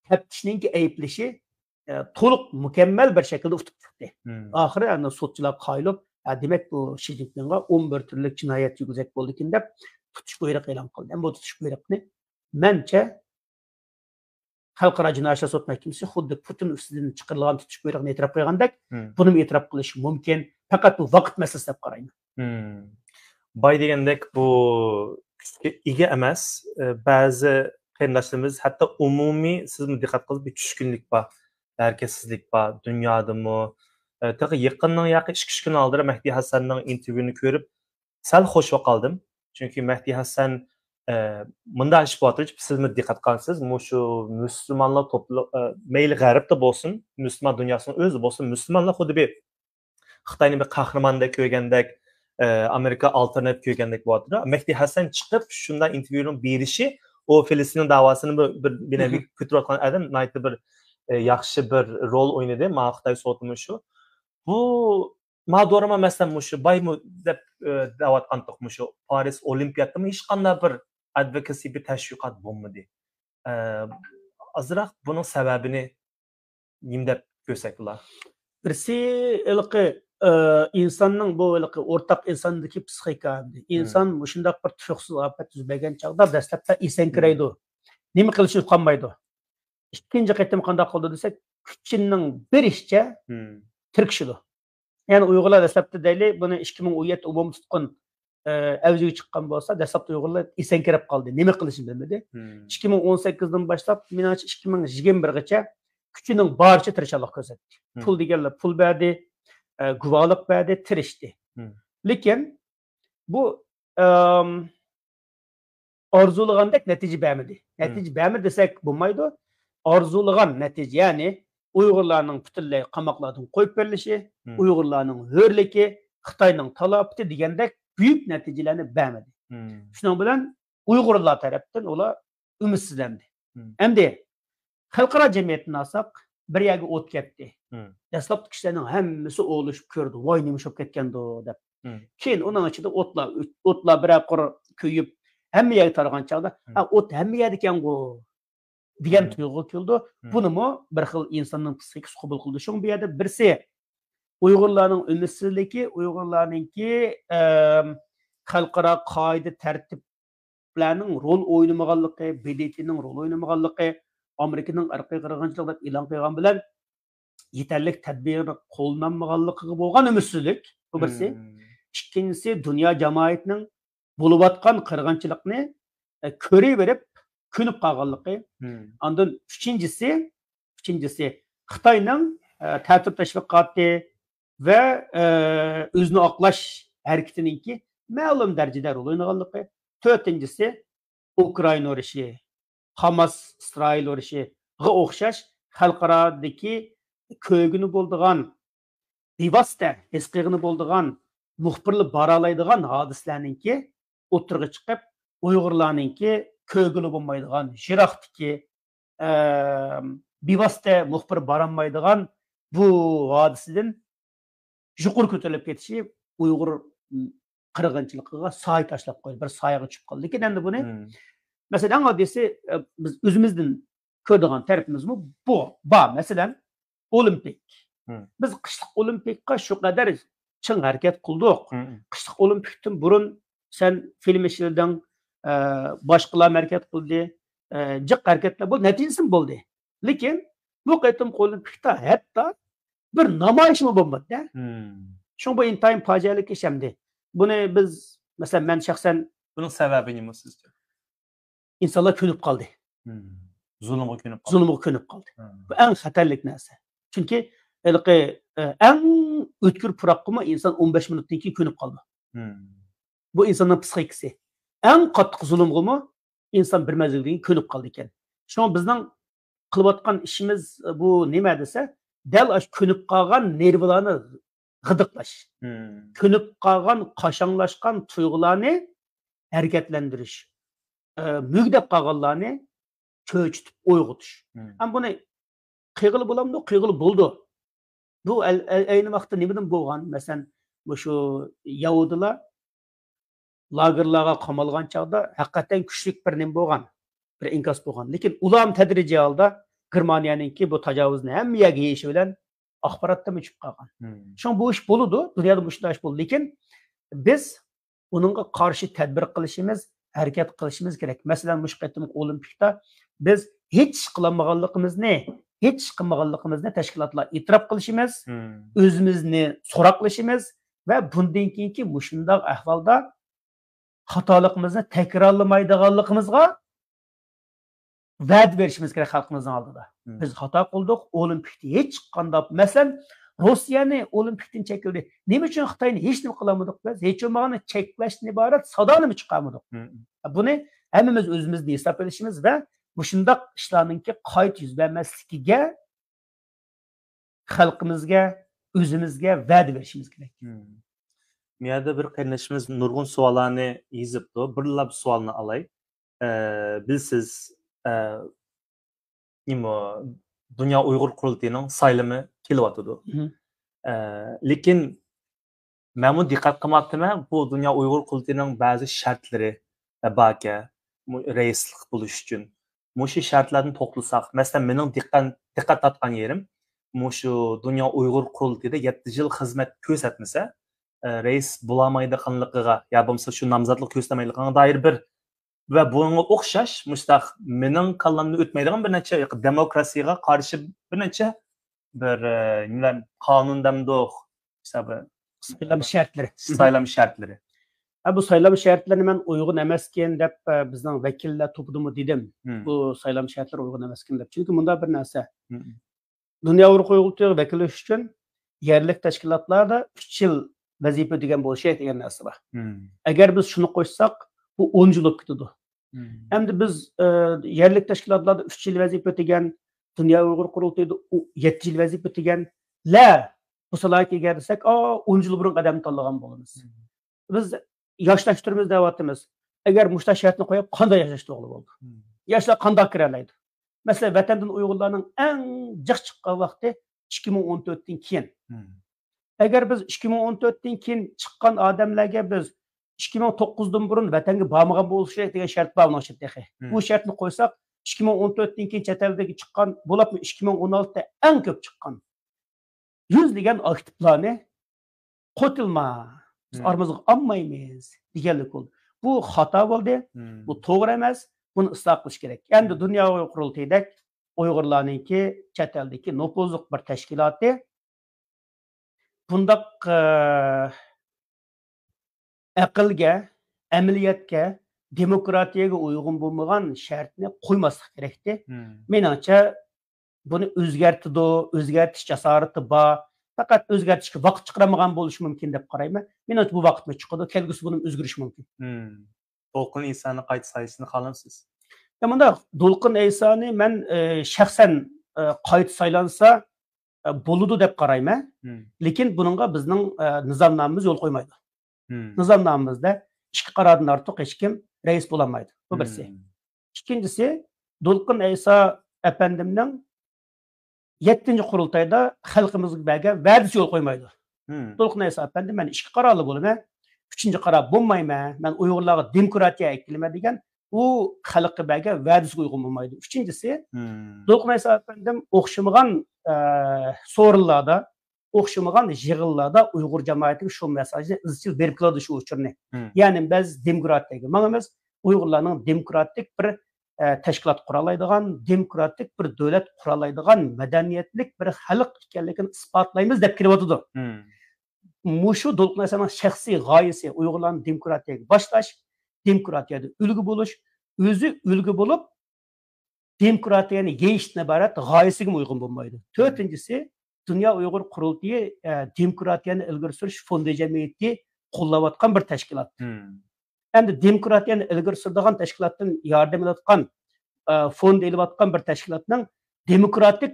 تەپتىشنىڭكى ئەيىبلىشى، ئە، تولۇق مۇكەممەل بىر شەكىلدە ئۇتۇپ چىقتى. ئاخىرى ئەنە سوتچىلار قايىل بولۇپ، ھە، دېمەك، بۇ شى جىنپىڭغا ئون بىر تۈرلۈك جىنايەت يۈرگۈزەك بولدىكىن دەپ تۇتۇش بۇيرۇقى ئېلان قىلدى. ئەمما بۇ تۇتۇش بۇيرۇقنى، مەنچە، خەلقئارا جىنايى ئىشلار سوت مەھكىمىسى خۇددى پۇتىن ئۈستىدىن چىقىرىلغان تۇتۇش بۇيرۇقىنى ئېتىراپ قىلغاندەك، بۇنىمۇ ئېتىراپ قىلىشى مۇمكىن. پەقەت بۇ ۋاقىت مەسىلىسى دەپ قارايمەن. باي دېگەندەك بۇ كۈچكە ئىگە ئەمەس. ئە، بەزى قېرىنداشلىرىمىز ھەتتا ئومۇمىي، سىزمۇ دىققەت قىلسىڭىز، بىر چۈشكۈنلۈك بار، ھەرىكەتسىزلىك بار دۇنيادىمۇ. ئە، تېخى يېقىننىڭ ياقى ئىككى، ئۈچ كۈن ئالدىدا مەھدى ھەسەننىڭ ئىنتېرۋيۇنى كۆرۈپ، سەل خوش بولۇپ قالدىم. چۈنكى مەھدى ھەسەن، ئە، مۇنداق ئىش بولۇۋاتىدۇ، سىزمۇ دىققەت قىلسىز، مۇشۇ مۇسۇلمانلار توپلۇ-، ئە، مەيلى غەربتە بولسۇن، مۇسۇلمان دۇنياسىنىڭ ئۆزى بولسۇن، مۇسۇلمانلار خۇددى بىر خىتاينى بىر قەھرىماندەك كۆرگەندەك، ئە، ئامېرىكا ئالتىرناپ كۆرگەندەك بولۇۋاتىدۇ. مەھدى ھەسەن چىقىپ شۇنداق ئىنتېرۋيۇنىڭ بېرىشى، ئۇ فىلىستىننىڭ داۋاسىنى بىر، بىر، بىر كۆتۈرۈۋاتقان ئادەم ناھايىتى بىر، ئە، ياخشى بىر رول ئوينىدى. ماڭا خىتاي سوتىمۇ شۇ. بۇ ماۋۇ دورىما، مەسىلەن، مۇشۇ بايمۇ دەپ، ئە، دەۋاتقانتۇق، مۇشۇ پارىس ئولىمپىياتتىمۇ ھېچقانداق بىر ئادۋوكاسى، بىر تەشۋىقات بولمىدى. ئە، ئازراق بۇنىڭ سەۋەبىنى نېمە دەپ كۆرسەك بولا؟ بىرسى ھېلىقى، ئە، ئىنساننىڭ بۇ ھېلىقى ئورتاق ئىنساندىكى پسىخىكا. ئىنسان مۇشۇنداق بىر تۇيۇقسىز ئاپەت يۈز بەرگەن چاغدا دەسلەپتە ئېسەڭكىرەيدۇ. نېمە قىلىشنى ئۇقالمايدۇ. ئىككىنچى قېتىم قانداق قىلىدۇ دېسەك، كۈچىنىڭ بېرىشىچە تىركىشىدۇ. يەنى ئۇيغۇرلار دەسلەپتە دەيلى، بۇنى ئىككى مىڭ ئون يەتتە ئومۇمتۇتقۇن، ئە، ئەۋجىگە چىققان بولسا، دەسلەپتە ئۇيغۇرلار ئېسەڭكىرەپ قالدى. نېمە قىلىشنى بىلمىدى. ئىككى مىڭ ئون سەككىزدىن باشلاپ، مېنىڭچە، ئىككى مىڭ يىگىرمە بىرغىچە كۈچىنىڭ بارىچە تىرىشچانلىق كۆرسەتتى. پۇل دېگەنلەر پۇل بەردى، ئە، گۇۋاھلىق بەردى، تىرىشتى. لېكىن بۇ، ئەم، ئارزۇلىغاندەك نەتىجە بەرمىدى. نەتىجە بەرمىدى دېسەك بولمايدۇ. ئارزۇلىغان نەتىجە، يەنى ئۇيغۇرلارنىڭ پۈتۈنلەي قاماقلاردىن قويۇپ بېرىلىشى، ئۇيغۇرلارنىڭ ھۆرلۈكى، خىتاينىڭ تالاپىتى دېگەندەك بۈيۈك نەتىجىلەرنى بەرمىدى. شۇنىڭ بىلەن ئۇيغۇرلار تەرەپتىن ئۇلار ئۈمىدسىزلەندى. ئەمدى خەلقئارا جەمئىيەتتىن ئالساق، بىر يەرگە ئوت كەتتى. دەسلەپتە كىشىلەرنىڭ ھەممىسى ئولىشىپ كۆردى، ۋاي، نېمە ئىش بولۇپ كەتكەندۇ دەپ. كېيىن ئۇنىڭ ئىچىدە ئوتلار، ئوتلار بىرەر قۇر كۆيۈپ، ھەممە يەرگە تارىغان چاغدا، ھە، ئوت ھەممە يەردىكەنغۇ دېگەن تۇيغۇغا كېلىدۇ. بۇنىمۇ بىر خىل ئىنساننىڭ پسىخىكىسى قوبۇل قىلىدۇ. شۇڭا بۇ يەردە بىرسى ئۇيغۇرلارنىڭ ئۈمىدسىزلىكى، ئۇيغۇرلارنىڭكى، ئەم، خەلقئارا قائىدە تەرتىپلەرنىڭ رول ئوينىمىغانلىقى، ب د ت نىڭ رول ئوينىمىغانلىقى، ئامېرىكىنىڭ ئىرقىي قىرغىنچىلىق دەپ ئېلان قىلغان بىلەن يېتەرلىك تەدبىر قوللىنالمىغانلىقىغا بولغان ئۈمىدسىزلىك، بۇ بىرسى. ئىككىنچىسى، دۇنيا جامائىتىنىڭ بولۇۋاتقان قىرغىنچىلىقنى، ئە، كۆرۈۋېرىپ كۆنۈپ قالغانلىقى. ئاندىن ئۈچىنچىسى، ئۈچىنچىسى، خىتاينىڭ، ئە، تەتۈر تەشۋىقاتى ۋە، ئە، ئۆزىنى ئاقلاش ھەرىكىتىنىڭكى مەلۇم دەرىجىدە رول ئوينىغانلىقى. تۆتىنچىسى، ئۇكرائىنا ئۇرۇشى، ھاماس ئىسرائىل ئۇرۇشىغا ئوخشاش خەلقئارادىكى كۆرگىنى بولىدىغان، بىۋاسىتە ھېس قىلغىنى بولىدىغان، مۇخبىرلار بارالايدىغان ھادىسىلەرنىڭكى ئوتتۇرىغا چىقىپ، ئۇيغۇرلارنىڭكى كۆرگىلى بولمايدىغان، يىراقتىكى، ئەم، بىۋاسىتە مۇخبىر بارالمايدىغان بۇ ھادىسىدىن يۇقىرى كۆتۈرۈلۈپ كېتىشى ئۇيغۇر قىرغىنچىلىقىغا سايە تاشلاپ قويدى، بىر سايىغا چۈشۈپ قالدى. لېكىن ئەمدى بۇنى، مەسىلەن، ئەڭ ئاددىيسى، ئە، بىز ئۆزىمىزدىن كۆرىدىغان تەرىپىمىزمۇ بۇ بار. مەسىلەن، ئولىمپىك. بىز قىشلىق ئولىمپىكقا شۇ قەدەر چىڭ ھەرىكەت قىلدۇق. قىشلىق ئولىمپىكتىن بۇرۇن سەن فىلىم ئىشلىدىڭ، ئە، باشقىلار ھەرىكەت قىلدى، ئە، جىق ھەرىكەتلەر بولدى، نەتىجىسىمۇ بولدى. لېكىن بۇ قېتىمقى ئولىمپىكتا ھەتتا بىر نامايىشمۇ بولمىدى. شۇڭا بۇ ئىنتايىن پاجىئەلىك ئىش ئەمدى. بۇنى بىز، مەسىلەن، مەن شەخسەن بۇنىڭ سەۋەبى نېمە سىزچە؟ ئىنسانلار كۆنۈپ قالدى. زۇلۇمغا كۆنۈپ قالدى. زۇلۇمغا كۆنۈپ قالدى. بۇ ئەڭ خەتەرلىك نەرسە. چۈنكى ھېلىقى، ئە، ئەڭ ئۆتكۈر پۇراققىمۇ ئىنسان ئون بەش مىنۇتتىن كېيىن كۆنۈپ قالىدۇ. بۇ ئىنساننىڭ پسىخىكىسى. ئەڭ قاتتىق زۇلۇمغىمۇ ئىنسان بىر مەزگىلدىن كېيىن كۆنۈپ قالىدىكەن. شۇڭا بىزنىڭ قىلىۋاتقان ئىشىمىز بۇ نېمە دېسە، دەل ئاشۇ كۆنۈپ قالغان نېرۋىلارنى غىدىقلاش. كۆنۈپ قالغان، قاشاڭلاشقان تۇيغۇلارنى ھەرىكەتلەندۈرۈش. ئە، مۈگدەپ قالغانلارنى چۆچۈتۈپ ئويغىتىش. ھەم بۇنى قىلغىلى بولامدۇ؟ قىلغىلى بولىدۇ. بۇ ئەل-، ئەل-، ئەينى ۋاقىتتا نېمىدىن بولغان؟ مەسىلەن، مۇشۇ يەھۇدىيلار لاگېرلارغا قامالغان چاغدا ھەقىقەتەن كۈچلۈك بىر نېمە بولغان، بىر ئىنكاس بولغان. لېكىن ئۇلارمۇ تەدرىجىي ھالدا گېرمانىيەنىڭكى بۇ تاجاۋۇزنى ھەممە يەرگە يېيىشى بىلەن ئاخباراتتىن ئۆچۈپ قالغان. شۇڭا بۇ ئىش بولىدۇ، دۇنيادا مۇشۇنداق ئىش بولىدۇ. لېكىن بىز ئۇنىڭغا قارشى تەدبىر قىلىشىمىز، ھەرىكەت قىلىشىمىز كېرەك. مەسىلەن، مۇشۇ قېتىمقى ئولىمپىكتا بىز ھېچ ئىش قىلالمىغانلىقىمىزنى، ھېچ ئىش قىلمىغانلىقىمىزنى تەشكىلاتلار ئېتىراپ قىلىشىمىز، ئۆزىمىزنى سوراقلىشىمىز ۋە بۇندىن كېيىنكى مۇشۇنداق ئەھۋالدا خاتالىقىمىزنى تەكرارلىمايدىغانلىقىمىزغا ۋەدە بېرىشىمىز كېرەك خەلقىمىزنىڭ ئالدىدا. بىز خاتا قىلدۇق، ئولىمپىكتا ھېچقانداق، مەسىلەن، روسىيەنى ئولىمپىكتىن چەكلىدى. نېمە ئۈچۈن خىتاينى ھېچ نېمە قىلالمىدۇق بىز؟ ھېچ بولمىغاندا چەكلەشتىن ئىبارەت سادانىمۇ چىقارمىدۇق. بۇنى ھەممىمىز ئۆزىمىزدىن ھېساب ئېلىشىمىز ۋە مۇشۇنداق ئىشلارنىڭكى قايتا يۈز بەرمەسلىكىگە خەلقىمىزگە، ئۆزىمىزگە ۋەدە بېرىشىمىز كېرەك. مم. بۇ يەردە بىر قېرىندىشىمىز نۇرغۇن سوئاللارنى يېزىپتۇ. بىرلا بىر سوئالنى ئالاي. ئە، بىلىسىز، ئە، نېمە، دۇنيا ئۇيغۇر قۇرۇلتىيىنىڭ سايلىمى كېلىۋاتىدۇ. مم. ئە، لېكىن مەنمۇ دىققەت قىلماپتىمەن، بۇ دۇنيا ئۇيغۇر قۇرۇلتىيىنىڭ بەزى شەرتلىرى باركەن، مۇ-، رەئىسلىك بولۇش ئۈچۈن. مۇشۇ شەرتلەرنى توقلىساق، مەسىلەن، مېنىڭ دىققەت، دىققەت تارتقان يېرىم، مۇشۇ دۇنيا ئۇيغۇر قۇرۇلتىيىدا يەتتە يىل خىزمەت كۆرسەتمىسە، ئە، رەئىس بولالمايدىغانلىقىغا يا بولمىسا شۇ نامزاتلىق كۆرسىتەلمەيدىغانلىقىغا دائىر بىر ۋە بۇنىڭغا ئوخشاش مۇشۇنداق مېنىڭ كاللامدىن ئۆتمەيدىغان بىر نەچچە دېموكراتىيەگە قارشى بىر نەچچە بىر، ئە، نېمىلەر، قانۇن دەمدۇق، مىسال بىر سايلام شەرتلىرى. سايلام شەرتلىرى. ھە، بۇ سايلام شەرتلىرىنى مەن ئۇيغۇن ئەمەسكەن دەپ، ئە، بىزنىڭ ۋەكىللەر توپىدىمۇ دېدىم. مم. بۇ سايلام شەرتلىرى ئۇيغۇن ئەمەسكەن دەپ. چۈنكى مۇنداق بىر نەرسە. مم. دۇنيا ئۇيغۇر قۇرۇلتىيىغا ۋەكىللىشىش ئۈچۈن يەرلىك تەشكىلاتلاردا ئۈچ يىل ۋەزىپە ئۆتىگەن بولۇشى دېگەن نەرسە بار. مم. ئەگەر بىز شۇنى قوشساق، بۇ ئون يىل بولۇپ كېتىدۇ. مم. ئەمدى بىز، ئە، يەرلىك تەشكىلاتلاردا ئۈچ يىل ۋەزىپە ئۆتىگەن، دۇنيا ئۇيغۇر قۇرۇلتىيىدا ئۇ يەتتە يىل ۋەزىپە ئۆتىگەنلەر بۇ سالاھىيەتكە ئىگە دېسەك، ئا، ئون يىل بۇرۇن ئادەمنى تاللىغان بولىمىز. مم. بىز ياشلاشتۇرىمىز دەۋاتىمىز. ئەگەر مۇشۇنداق شەرتنى قويۇپ، قانداق ياشلاشتۇرغىلى بولىدۇ؟ مم. ياشلار قانداق كىرەلەيدۇ؟ مەسىلەن، ۋەتەندىن ئۇيغۇرلارنىڭ ئەڭ جىق چىققان ۋاقتى ئىككى مىڭ ئون تۆتتىن كېيىن. مم. ئەگەر بىز ئىككى مىڭ ئون تۆتتىن كېيىن چىققان ئادەملەرگە بىز ئىككى مىڭ توققۇزدىن بۇرۇن ۋەتەنگە بارمىغان بولۇشى كېرەك دېگەن شەرت بار بۇنىڭ ئىچىدە تېخى. مم. بۇ شەرتنى قويساق، ئىككى مىڭ ئون تۆتتىن كېيىن چەت ئەلدىكى چىققان، بولۇپمۇ ئىككى مىڭ ئون ئالتىدا ئەڭ كۆپ چىققان يۈزلىگەن ئاكتىپلارنى قوتۇلما، بىز مم. ئارىمىزغا ئالمايمىز دېگەنلىك بولدى. بۇ خاتا بولدى، مم. بۇ توغرا ئەمەس، بۇنى ئىسلاھ قىلىش كېرەك. ئەمدى مم. دۇنيا ئۇيغۇر قۇرۇلتىيىدەك ئۇيغۇرلارنىڭكى، چەت ئەلدىكى نوپۇزلۇق بىر تەشكىلاتى بۇنداق، ئە، ئەقىلگە، ئەمەلىيەتكە، دېموكراتىيەگە ئۇيغۇن بولمىغان شەرتنى قويماسلىق كېرەكتى. مم. مېنىڭچە، بۇنى ئۆزگەرتىدۇ، ئۆزگەرتىش جاسارىتى بار. پەقەت ئۆزگەرتىشكە ۋاقىت چىقىرالمىغان بولۇشى مۇمكىن دەپ قارايمەن. مېنىڭچە، بۇ ۋاقىتمۇ چىقىدۇ، كەلگۈسى بۇنىمۇ ئۆزگىرىشى مۇمكىن. مم. دولقۇن ئەيسانى قايتا سايلىشىنى خالامسىز؟ يا، مۇنداق، دولقۇن ئەيسانى مەن، ئە، شەخسەن، ئە، قايتا سايلانسا، ئە، بولىدۇ دەپ قارايمەن. مم. لېكىن بۇنىڭغا بىزنىڭ، ئە، نىزامنامىمىز يول قويمايدۇ. مم. نىزامنامىمىزدا ئىككى قارادىن ئارتۇق ھېچكىم رەئىس بولالمايدۇ. بۇ بىرسى. مم. ئىككىنچىسى، دولقۇن ئەيسا ئەپەندىمنىڭ يەتتىنچى قۇرۇلتايدا خەلقىمىزگە بەرگەن ۋەدىسى يول قويمايدۇ. مم. دولقۇن ئەيسا ئەپەندى، مەن ئىككى قارارلىق بولىمەن، ئۈچىنچى قارار بولمايمەن، مەن ئۇيغۇرلارغا دېموكراتىيە ئەكېلىمەن دېگەن، ئۇ خەلققە بەرگەن ۋەدىسىگە ئۇيغۇن بولمايدۇ. ئۈچىنچىسى، مم. دولقۇن ئەيسا ئەپەندىم ئوخشىمىغان، ئە، سورۇنلاردا، ئوخشىمىغان يىغىنلاردا ئۇيغۇر جامائىتىگە شۇ مېساجنى ئىزچىل بېرىپ كېلىدۇ، شۇ ئۇچۇرنى. مم. يەنى بىز دېموكراتىيەگە ماڭىمىز، ئۇيغۇرلارنىڭ دېموكراتىك بىر، ئە، تەشكىلات قۇرالايدىغان، دېموكراتىك بىر دۆلەت قۇرالايدىغان مەدەنىيەتلىك بىر خەلق ئىكەنلىكىنى ئىسپاتلايمىز دەپ كېلىۋاتىدۇ. مم. مۇشۇ دولقۇن ئەيسانىڭ شەخسىي غايىسى ئۇيغۇرلارنى دېموكراتىيەگە باشلاش، دېموكراتىيەدە ئۈلگە بولۇش، ئۆزى ئۈلگە بولۇپ، دېموكراتىيەنى يېيىشتىن ئىبارەت غايىسىگىمۇ ئۇيغۇن بولمايدۇ. تۆتىنچىسى، دۇنيا ئۇيغۇر قۇرۇلتىيى، ئە، دېموكراتىيەنى ئىلگىرى سۈرۈش فوندى جەمئىيىتى قوللاۋاتقان بىر تەشكىلات. مم. ئەمدى دېموكراتىيەنى ئىلگىرى سۈرىدىغان تەشكىلاتتىن ياردەم ئېلىۋاتقان، ئە، فوند ئېلىۋاتقان بىر تەشكىلاتنىڭ دېموكراتىك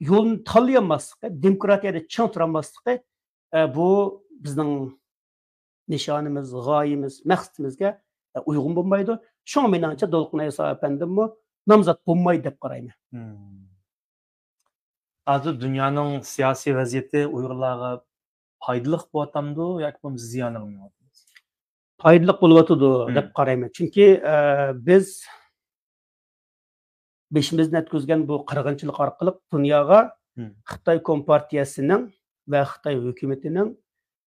يولنى تاللىيالماسلىقى، دېموكراتىيەدە چىڭ تۇرالماسلىقى، ئە، بۇ بىزنىڭ نىشانىمىز، غايىمىز، مەقسىتىمىزگە، ئە، ئۇيغۇن بولمايدۇ. شۇڭا مېنىڭچە دولقۇن ئەيسا ئەپەندىممۇ نامزات بولمايدۇ دەپ قارايمەن. مم. ھازىر دۇنيانىڭ سىياسىي ۋەزىيىتى ئۇيغۇرلارغا پايدىلىق بولۇۋاتامدۇ ياكى بولمىسا زىيانىغا مېڭىۋاتىدۇ؟ پايدىلىق بولۇۋاتىدۇ مم. دەپ قارايمەن. چۈنكى، ئە، بىز بېشىمىزدىن ئۆتكۈزگەن بۇ قىرغىنچىلىق ئارقىلىق دۇنياغا مم. خىتاي كومپارتىيەسىنىڭ ۋە خىتاي ھۆكۈمىتىنىڭ،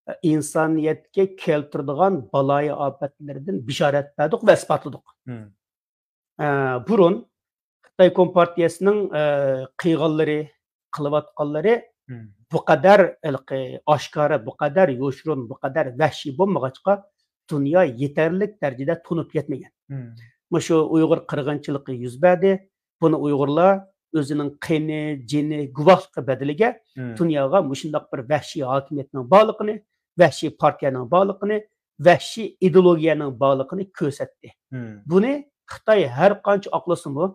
ئە، ئىنسانىيەتكە كەلتۈرىدىغان بالايىئاپەتلىرىدىن بېشارەت بەردۇق ۋە ئىسپاتلىدۇق. مم. ئە، بۇرۇن خىتاي كومپارتىيەسىنىڭ، ئە، قىلغانلىرى، قىلىۋاتقانلىرى مم. بۇ قەدەر ھېلىقى ئاشكارا، بۇ قەدەر يوشۇرۇن، بۇ قەدەر ۋەھشىي بولمىغاچقا، دۇنيا يېتەرلىك دەرىجىدە تونۇپ يەتمىگەن. مم. مۇشۇ ئۇيغۇر قىرغىنچىلىقى يۈز بەردى. بۇنى ئۇيغۇرلار ئۆزىنىڭ قېنى، جېنى، گۇۋاھلىقى بەدىلىگە مم. دۇنياغا مۇشۇنداق بىر ۋەھشىي ھاكىمىيەتنىڭ بارلىقىنى، ۋەھشىي پارتىيەنىڭ بارلىقىنى، ۋەھشىي ئىدېئولوگىيەنىڭ بارلىقىنى كۆرسەتتى. مم. بۇنى خىتاي ھەر قانچە ئاقلىسىمۇ،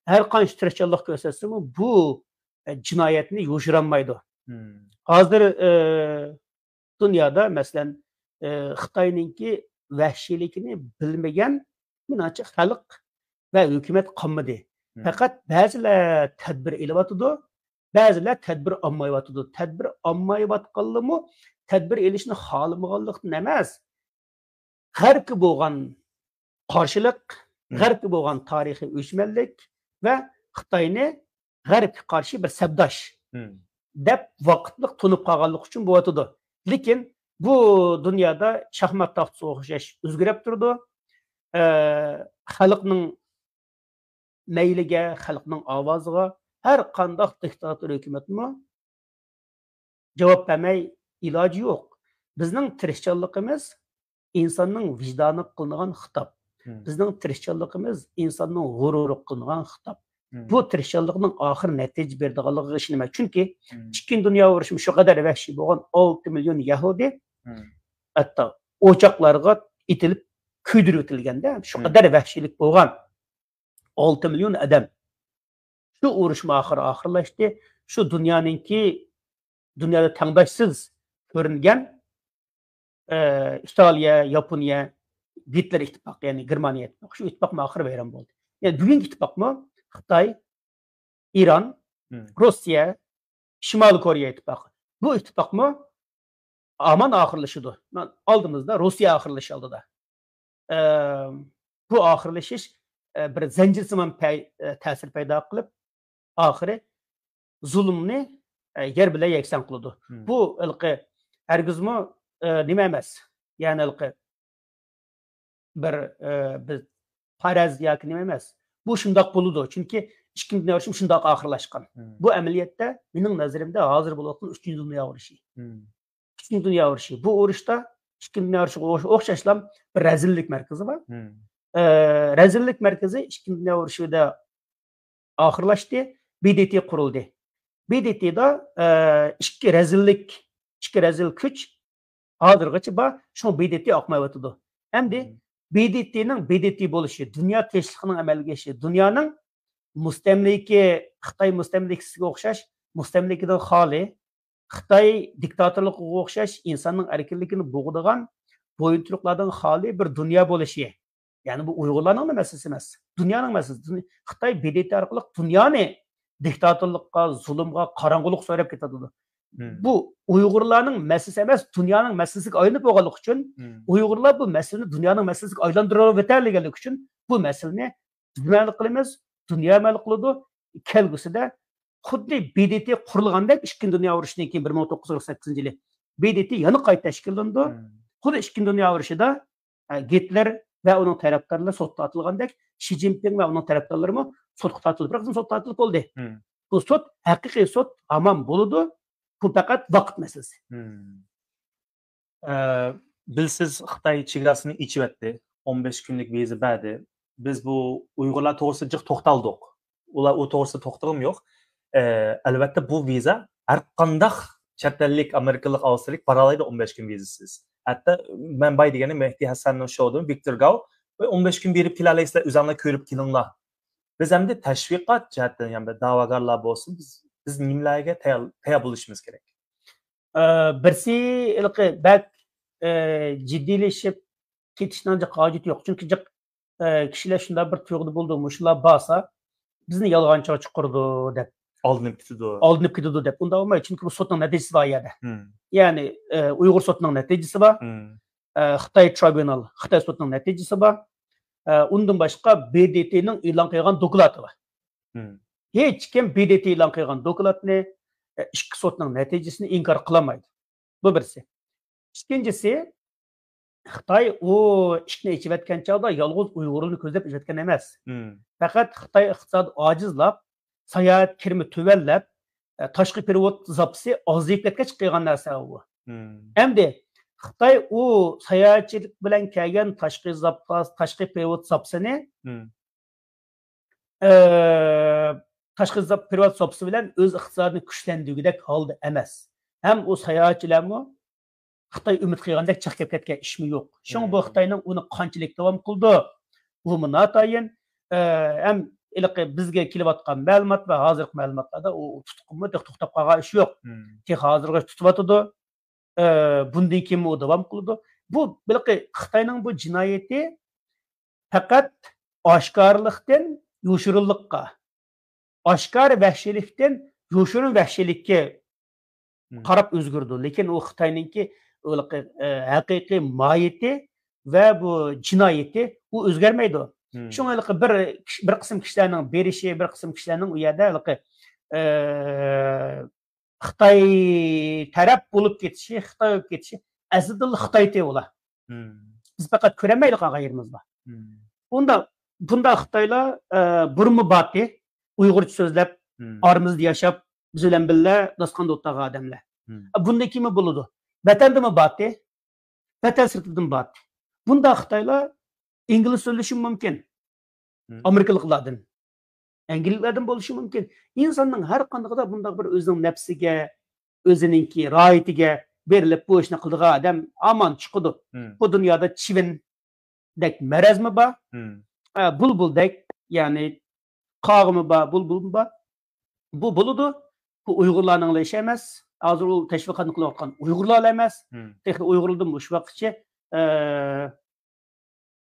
ھەر قانچە تىرىشچانلىق كۆرسەتسىمۇ، بۇ، ئە، جىنايەتنى يوشۇرالمايدۇ. مم. ھازىر، ئە، دۇنيادا، مەسىلەن، ئە، خىتاينىڭكى ۋەھشىيلىكىنى بىلمىگەن، مېنىڭچە، خەلق ۋە ھۆكۈمەت قالمىدى. مم. پەقەت بەزىلەر تەدبىر ئېلىۋاتىدۇ، بەزىلەر تەدبىر ئالمايۋاتىدۇ. تەدبىر ئالمايۋاتقانلىرىمۇ تەدبىر ئېلىشنى خالىمىغانلىقتىن ئەمەس، غەربكە بولغان قارشىلىق، مم. غەربكە بولغان تارىخىي ئۆچمەنلىك ۋە خىتاينى غەربكە قارشى بىر سەپداش مم. دەپ ۋاقىتلىق تونۇپ قالغانلىقى ئۈچۈن بولۇۋاتىدۇ. لېكىن بۇ دۇنيادا شاھمات تاختىسىغا ئوخشاش ئۆزگىرىپ تۇرىدۇ. ئە، خەلقنىڭ مەيلىگە، خەلقنىڭ ئاۋازىغا ھەر قانداق دىكتاتور ھۆكۈمەتمۇ جاۋاب بەرمەي ئىلاجى يوق. بىزنىڭ تىرىشچانلىقىمىز ئىنساننىڭ ۋىجدانىغا قىلىنغان خىتاب. مم. بىزنىڭ تىرىشچانلىقىمىز ئىنساننىڭ غۇرۇرىغا قىلىنغان خىتاب. مم. بۇ تىرىشچانلىقنىڭ ئاخىر نەتىجە بېرىدىغانلىقىغا ئىشىنىمەن. چۈنكى مم. ئىككىنچى دۇنيا ئۇرۇشى شۇ قەدەر ۋەھشىي بولغان، ئالتە مىليون يەھۇدىي مم. ھەتتا ئوچاقلارغا ئېتىلىپ كۆيدۈرۈۋېتىلگەندە، شۇ قەدەر ۋەھشىيلىك بولغان، ئالتە مىليون ئادەم. شۇ ئۇرۇشمۇ ئاخىرى ئاخىرلاشتى. شۇ دۇنيانىڭكى، دۇنيادا تەڭداشسىز كۆرۈنگەن، ئە، ئىتالىيە، ياپونىيە، گىتلېر ئىتتىپاقى، يەنى گېرمانىيە ئىتتىپاقى، شۇ ئىتتىپاقمۇ ئاخىرى ۋەيران بولدى. يەنى بۈگۈنكى ئىتتىپاقمۇ خىتاي، ئىران، روسىيە، شىمالىي كورېيە ئىتتىپاقى. بۇ ئىتتىپاقمۇ ھامان ئاخىرلىشىدۇ. ئالدىمىزدا روسىيە ئاخىرلىشىش ئالدىدا. ئە، بۇ ئاخىرلىشىش، ئە، بىر زەنجىرسىمان پەي-، ئە، تەسىر پەيدا قىلىپ، ئاخىرى زۇلۇمنى، ئە، يەر بىلەن يەكسان قىلىدۇ. بۇ ھېلىقى ھەرگىزمۇ، ئە، نېمە ئەمەس. يەنى ھېلىقى بىر، ئە، بىر پەرەز ياكى نېمە ئەمەس. بۇ شۇنداق بولىدۇ. چۈنكى ئىككىنچى دۇنيا ئۇرۇشى شۇنداق ئاخىرلاشقان. بۇ ئەمەلىيەتتە مېنىڭ نەزىرىمدە ھازىر بولۇۋاتقان ئۈچىنچى دۇنيا ئۇرۇشى. ئۈچىنچى دۇنيا ئۇرۇشى. بۇ ئۇرۇشتا ئىككىنچى دۇنيا ئۇرۇشىغا ئوخ-، ئوخشاشلا بىر رەزىللىك مەركىزى بار. ئە، رەزىللىك مەركىزى ئىككىنچى دۇنيا ئۇرۇشىدا ئاخىرلاشتى. ب د ت قۇرۇلدى. ب د ت دا، ئە، ئىككى رەزىللىك، ئىككى رەزىل كۈچ ھازىرغىچە بار. شۇڭا ب د ت ئاقمايۋاتىدۇ. ئەمدى ب د ت نىڭ ب د ت بولۇشى، دۇنيا تىنچلىقىنىڭ ئەمەلگە ئېشىشى، دۇنيانىڭ مۇستەملىكە، خىتاي مۇستەملىكىسىگە ئوخشاش مۇستەملىكىدىن خالىي، خىتاي دىكتاتورلۇقىغا ئوخشاش ئىنساننىڭ ئەركىنلىكىنى بوغىدىغان بويۇنتۇرۇقلاردىن خالىي بىر دۇنيا بولۇشى. يەنى بۇ ئۇيغۇرلارنىڭ مەسىلىسى ئەمەس. دۇنيانىڭ مەسىلىسى. دۇني-، خىتاي ب د ت ئارقىلىق دۇنيانى دىكتاتورلۇققا، زۇلۇمغا، قاراڭغۇلۇققا سۆرەپ كېتىۋاتىدۇ. بۇ ئۇيغۇرلارنىڭ مەسىلىسى ئەمەس، دۇنيانىڭ مەسىلىسىگە ئايلىنىپ بولغانلىقى ئۈچۈن، ئۇيغۇرلار بۇ مەسىلىنى دۇنيانىڭ مەسىلىسىگە ئايلاندۇرۇۋېتەلىگەنلىكى ئۈچۈن بۇ مەسىلىنى بىز ھەل قىلىمىز، دۇنيا ھەل قىلىدۇ. كەلگۈسىدە خۇددى ب د ت قۇرۇلغاندەك، ئىككىنچى دۇنيا ئۇرۇشىدىن كېيىن بىر مىڭ توققۇز يۈز قىرىق سەككىزىنچى يىلى ب د ت يەنە قايتا تەشكىللىنىدۇ. خۇددى ئىككىنچى دۇنيا ئۇرۇشىدا، ئە، گىتلېر ۋە ئۇنىڭ تەرەپدارلىرى سوتقا تارتىلغاندەك، شى جىنپىڭ ۋە ئۇنىڭ تەرەپدارلىرىمۇ سوتقا تارتىلدى. بىر قىسىم سوتقا تارتىلىپ بولدى. بۇ سوت، ھەقىقىي سوت ھامان بولىدۇ. بۇ پەقەت ۋاقىت مەسىلىسى. ئە، بىلسىز، خىتاي چېگراسىنى ئېچىۋەتتى. ئون بەش كۈنلۈك ۋىزا بەردى. بىز بۇ ئۇيغۇرلار توغرىسىدا جىق توختالدۇق. ئۇلار ئۇ توغرىسىدا توختىغۇم يوق. ئە، ئەلۋەتتە، بۇ ۋىزا ھەر قانداق چەت ئەللىك، ئامېرىكىلىق، ئاۋسترالىيىلىك بارالايدۇ ئون بەش كۈن ۋىزىسىز. ھەتتا مەنبە دېگەننى مېھدى ھەسەننىڭ شوۋىدىمۇ ۋىكتور گاۋ، «ئون بەش كۈن بېرىپ كېلەلەيسىلەر، ئۆزۈڭلار كۆرۈپ كېلىڭلار.» بىز ئەمدى تەشۋىقات جەھەتتىن، يەنى داۋاگارلار بولسۇن، بىز، بىز نېمىلەرگە تەييار، تەييار بولۇشىمىز كېرەك؟ ئە، بىرسى، ھېلىقى بەك، ئە، جىددىيلىشىپ كېتىشنىڭ جىق ھاجىتى يوق. چۈنكى جىق، ئە، كىشىلەر شۇنداق بىر تۇيغۇدا بولىدۇ، مۇشۇلار بارسا، بىزنى يالغانچىغا چىقىرىدۇ دەپ. ئالدىنىپ كېتىدۇ. ئالدىنىپ كېتىدۇ دەپ. ئۇنداق بولمايدۇ، چۈنكى بۇ سوتنىڭ نەتىجىسى بار ئۇ يەردە. يەنى، ئە، ئۇيغۇر سوتىنىڭ نەتىجىسى بار. ئە، خىتاي ترىبۇنال، خىتاي سوتىنىڭ نەتىجىسى بار. ئە، ئۇندىن باشقا ب د ت نىڭ ئېلان قىلغان دوكلاتى بار. ھېچكىم ب د ت ئېلان قىلغان دوكلاتنى، ئە، ئىككى سوتنىڭ نەتىجىسىنى ئىنكار قىلالمايدۇ. بۇ بىرسى. ئىككىنچىسى، خىتاي ئۇ ئىشىكنى ئېچىۋەتكەن چاغدا يالغۇز ئۇيغۇرلارنى كۆزلەپ ئېچىۋەتكەن ئەمەس. پەقەت خىتاي ئىقتىسادى ئاجىزلاپ، ساياھەت كىرىمى تۆۋەنلەپ، ئە، تاشقى پېرېۋوت زاپىسى ئازىيىپ كەتكەچ قىلغان نەرسە ئۇ. ئەمدى خىتاي ئۇ ساياھەتچىلىك بىلەن كەلگەن تاشقى زاپاس، تاشقى پېرېۋوت زاپىسىنى، ئە، تاشقى زاپ-، پېرېۋوت زاپىسى بىلەن ئۆز ئىقتىسادىنى كۈچلەندۈرگۈدەك ھالدا ئەمەس. ھەم ئۇ ساياھەتچىلەرمۇ خىتاي ئۈمىد قىلغاندەك چىقىپ كەتكەن ئىشمۇ يوق. شۇڭا بۇ خىتاينىڭ ئۇنى قانچىلىك داۋام قىلىدۇ، بۇمۇ ناتايىن. ئە، ھەم ھېلىقى بىزگە كېلىۋاتقان مەلۇمات ۋە ھازىرقى مەلۇماتلاردا ئۇ تۇتقۇنمۇ تېخى توختاپ قالغان ئىش يوق. تېخى ھازىرغىچە تۇتۇۋاتىدۇ. ئە، بۇندىن كېيىنمۇ ئۇ داۋام قىلىدۇ. بۇ ھېلىقى خىتاينىڭ بۇ جىنايىتى پەقەت ئاشكارىلىقتىن يوشۇرۇنلۇققا، ئاشكارا ۋەھشىيلىكتىن يوشۇرۇن ۋەھشىيلىككە قاراپ ئۆزگىرىدۇ. لېكىن ئۇ خىتاينىڭكى ھېلىقى، ئە، ھەقىقىي ماھىيىتى ۋە بۇ جىنايىتى ئۇ ئۆزگەرمەيدۇ. شۇڭا ھېلىقى بىر، بىر قىسىم كىشىلەرنىڭ بېرىشى، بىر قىسىم كىشىلەرنىڭ ئۇ يەردە ھېلىقى، ئە، خىتاي تەرەپ بولۇپ كېتىشى، خىتاي بولۇپ كېتىشى ئەسلىدىنلا خىتايتى ئۇلار. بىز پەقەت كۆرەلمەيلا قالغان يېرىمىز بار. ئۇندا، بۇنداق خىتايلار، ئە، بۇرۇنمۇ بارتى، ئۇيغۇرچە سۆزلەپ، ئارىمىزدا ياشاپ، بىز بىلەن بىللە داستىخاندا ئولتۇرغان ئادەملەر. بۇندىن كېيىنمۇ بولىدۇ. ۋەتەندىمۇ بارتى، ۋەتەن سىرتىدىن بارتى. بۇنداق خىتايلار ئىنگلىز سۆزلىشى مۇمكىن. ئامېرىكىلىقلاردىن، ئەنگلىيەلىكلەردىن بولۇشى مۇمكىن. ئىنساننىڭ ھەر قاندىقىدا بۇنداق بىر ئۆزىنىڭ نەپسىگە، ئۆزىنىڭكى راھىتىگە بېرىلىپ، بۇ ئىشنى قىلىدىغان ئادەم ھامان چىقىدۇ. بۇ دۇنيادا چىۋىن، دەك مەرەزمۇ بار. بۇلبۇلدەك، يەنى قاغىمۇ بار، بۇلبۇلمۇ بار. بۇ بولىدۇ. بۇ ئۇيغۇرلارنىڭلا ئىشى ئەمەس. ھازىر ئۇ تەشۋىقاتنى قىلىۋاتقان ئۇيغۇرلارلا ئەمەس. تېخى ئۇيغۇرلاردىن مۇشۇ ۋاقىتقىچە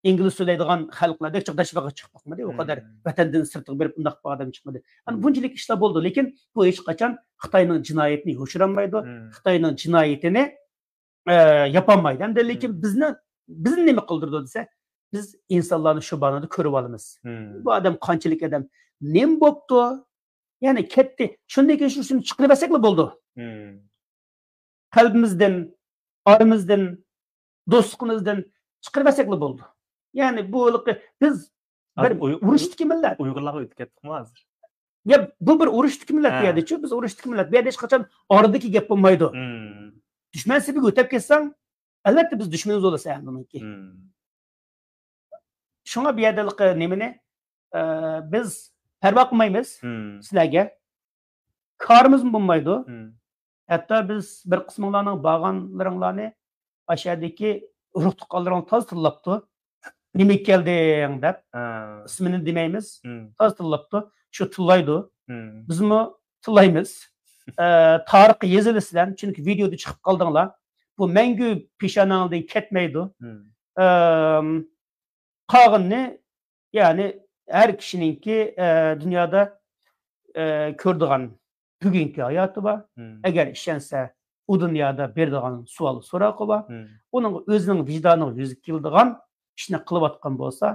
ئىنگلىز سۆزلەيدىغان خەلقلەردەك جىق تەشۋىقاتقا چىقىپ باقمىدى. ئۇ قەدەر ۋەتەندىن سىرتىغا بېرىپ ئۇنداق بىر ئادەم چىقمىدى. ئەنە بۇنچىلىك ئىشلار بولدى. لېكىن بۇ ھېچقاچان خىتاينىڭ جىنايىتىنى يوشۇرالمايدۇ. خىتاينىڭ جىنايىتىنى ئە، ياپالمايدۇ. ئەمدى لېكىن بىزنى، بىزنى نېمە قىلدۇرىدۇ دېسە، بىز ئىنسانلارنى شۇ بانىدا كۆرۈۋالىمىز. بۇ ئادەم قانچىلىك ئادەم، نېمە بوپتۇ؟ يەنى كەتتى. شۇندىن كېيىن شۇ ئىشنى چىقىرىۋەرسەكلا بولىدۇ. قەلبىمىزدىن، ئارىمىزدىن، دوستلۇقىمىزدىن چىقىرىۋەرسەكلا بولىدۇ. يەنى بۇ ھېلىقى بىز بىر ئۇرۇشتىكى مىللەت. ئۇيغۇرلارغا ئۆتۈپ كەتتۇقمۇ ھازىر؟ يا، بۇ بىر ئۇرۇشتىكى مىللەت بۇ يەردىچۇ. بىز ئۇرۇشتىكى مىللەت. بۇ يەردە ھېچقاچان ئارىدىكى گەپ بولمايدۇ. دۈشمەن سېپىگە ئۆتۈپ كەتسەڭ، ئەلۋەتتە بىز دۈشمىنىمىز بولىسەن ئۇنىڭكى. شۇڭا بۇ يەردە نېمىنى، ئە، بىز پەرۋا قىلمايمىز سىلەرگە. كارىمىزمۇ بولمايدۇ. ھەتتا بىز بىر قىسمىڭلارنىڭ بارغانلىرىڭلارنى ئاشۇ يەردىكى ئۇرۇق تۇغقانلىرىڭ تازا تىللاپتۇ. نېمىگە كەلدىڭ دەپ، ئىسمىنى دېمەيمىز. تازا تىللاپتۇ. شۇ تىللايدۇ. بىزمۇ تىللايمىز. ئە، تارىخقا يېزىلىسىلەر، چۈنكى ۋىدېئودا چىقىپ قالدىڭلار. بۇ مەڭگۈ پېشانەڭدىن كەتمەيدۇ. ئەم، قالغىنىنى، يەنى ھەر كىشىنىڭكى، ئە، دۇنيادا، ئە، كۆرىدىغان بۈگۈنكى ھاياتى بار. ئەگەر ئىشەنسە، ئۇ دۇنيادا بېرىدىغان سوئال سوراقى بار. ئۇنىڭ ئۆزىنىڭ ۋىجدانىغا يۈز كېلىدىغان ئىشنى قىلىۋاتقان بولسا،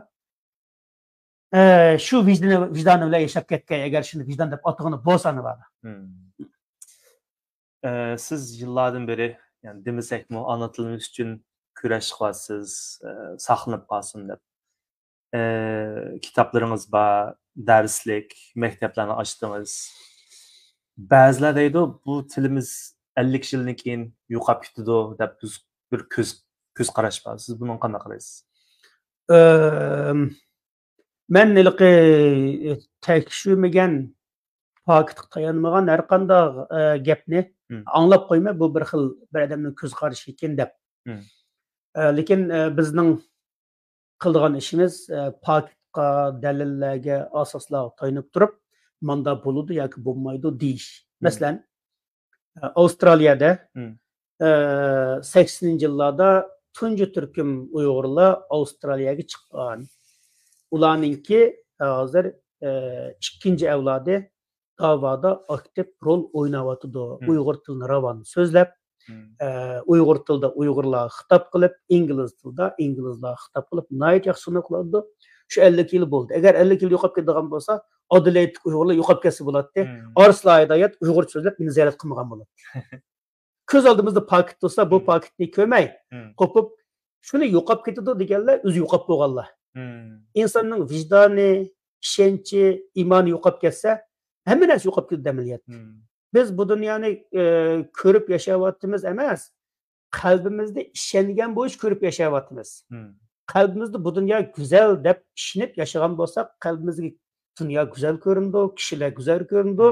ئە، شۇ ۋىجدانى، ۋىجدانى بىلەن ياشاپ كەتكەي، ئەگەر شۇنى ۋىجدان دەپ ئاتىغىنى بولسا نېمە بار؟ ئە، سىز يىللاردىن بېرى، يەنى دېمىسەكمۇ، ئانا تىلىمىز ئۈچۈن كۈرەش قىلىۋاتىسىز، ئە، ساقلىنىپ قالسۇن دەپ. ئە، كىتابلىرىڭىز بار، دەرسلىك، مەكتەپلەرنى ئاچتىڭىز. بەزىلەر دەيدۇ، بۇ تىلىمىز ئەللىك يىلدىن كېيىن يوقاپ كېتىدۇ دەپ بىز بىر كۆز، كۆز قاراش بار. سىز بۇنىڭغا قانداق قارايسىز؟ ئەم، مەن ھېلىقى تەكشۈرمىگەن، پاكىتقا تايانمىغان ھەر قانداق، ئە، گەپنى ئاڭلاپ قويىمەن، بۇ بىر خىل بىر ئادەمنىڭ كۆز قارىشى ئىكەن دەپ. ئە، لېكىن، ئە، بىزنىڭ قىلىدىغان ئىشىمىز، ئە، پاكىتقا، دەلىللەرگە، ئاساسلارغا تايىنىپ تۇرۇپ، ماندا بولىدۇ ياكى بولمايدۇ دېيىش. مەسىلەن، ئە، ئاۋسترالىيەدە، ئە، سەكسىنىنچى يىللاردا تۇنجى تۈركۈم ئۇيغۇرلار ئاۋسترالىيەگە چىققان. ئۇلارنىڭكى ھازىر، ئە، ئىككىنچى ئەۋلادى داۋادا ئاكتىپ رول ئويناۋاتىدۇ. ئۇيغۇر تىلىنى راۋان سۆزلەپ، ئە، ئۇيغۇر تىلىدا ئۇيغۇرلارغا خىتاب قىلىپ، ئىنگلىز تىلىدا ئىنگلىزلارغا خىتاب قىلىپ، ناھايىتى ياخشى خىزمەت قىلىۋاتىدۇ. شۇ ئەللىك يىل بولدى. ئەگەر ئەللىك يىل يوقاپ كېتىدىغان بولسا، ئادېلېيدتىكى ئۇيغۇرلار يوقاپ كەتسە بولاتتى. ئارسلايدا ھايات ئۇيغۇرچە سۆزلەپ، مېنى زىيارەت قىلمىغان بولاتتى. كۆز ئالدىمىزدا پاكىت تۇرسا، بۇ پاكىتنى كۆرمەي، قوپۇپ، شۇنى يوقاپ كېتىدۇ دېگەنلەر ئۆزى يوقاپ بولغانلار. ئىنساننىڭ ۋىجدانى، ئىشەنچى، ئىمانى يوقاپ كەتسە، ھەممە نەرسە يوقاپ كېتىدۇ ئەمەلىيەتتە. بىز بۇ دۇنيانى، ئە، كۆرۈپ ياشاۋاتىمىز ئەمەس، قەلبىمىزدە ئىشەنگەن بويىچە كۆرۈپ ياشاۋاتىمىز. قەلبىمىزدە بۇ دۇنيا گۈزەل دەپ ئىشىنىپ ياشىغان بولساق، قەلبىمىزگە دۇنيا گۈزەل كۆرۈنىدۇ، كىشىلەر گۈزەل كۆرۈنىدۇ،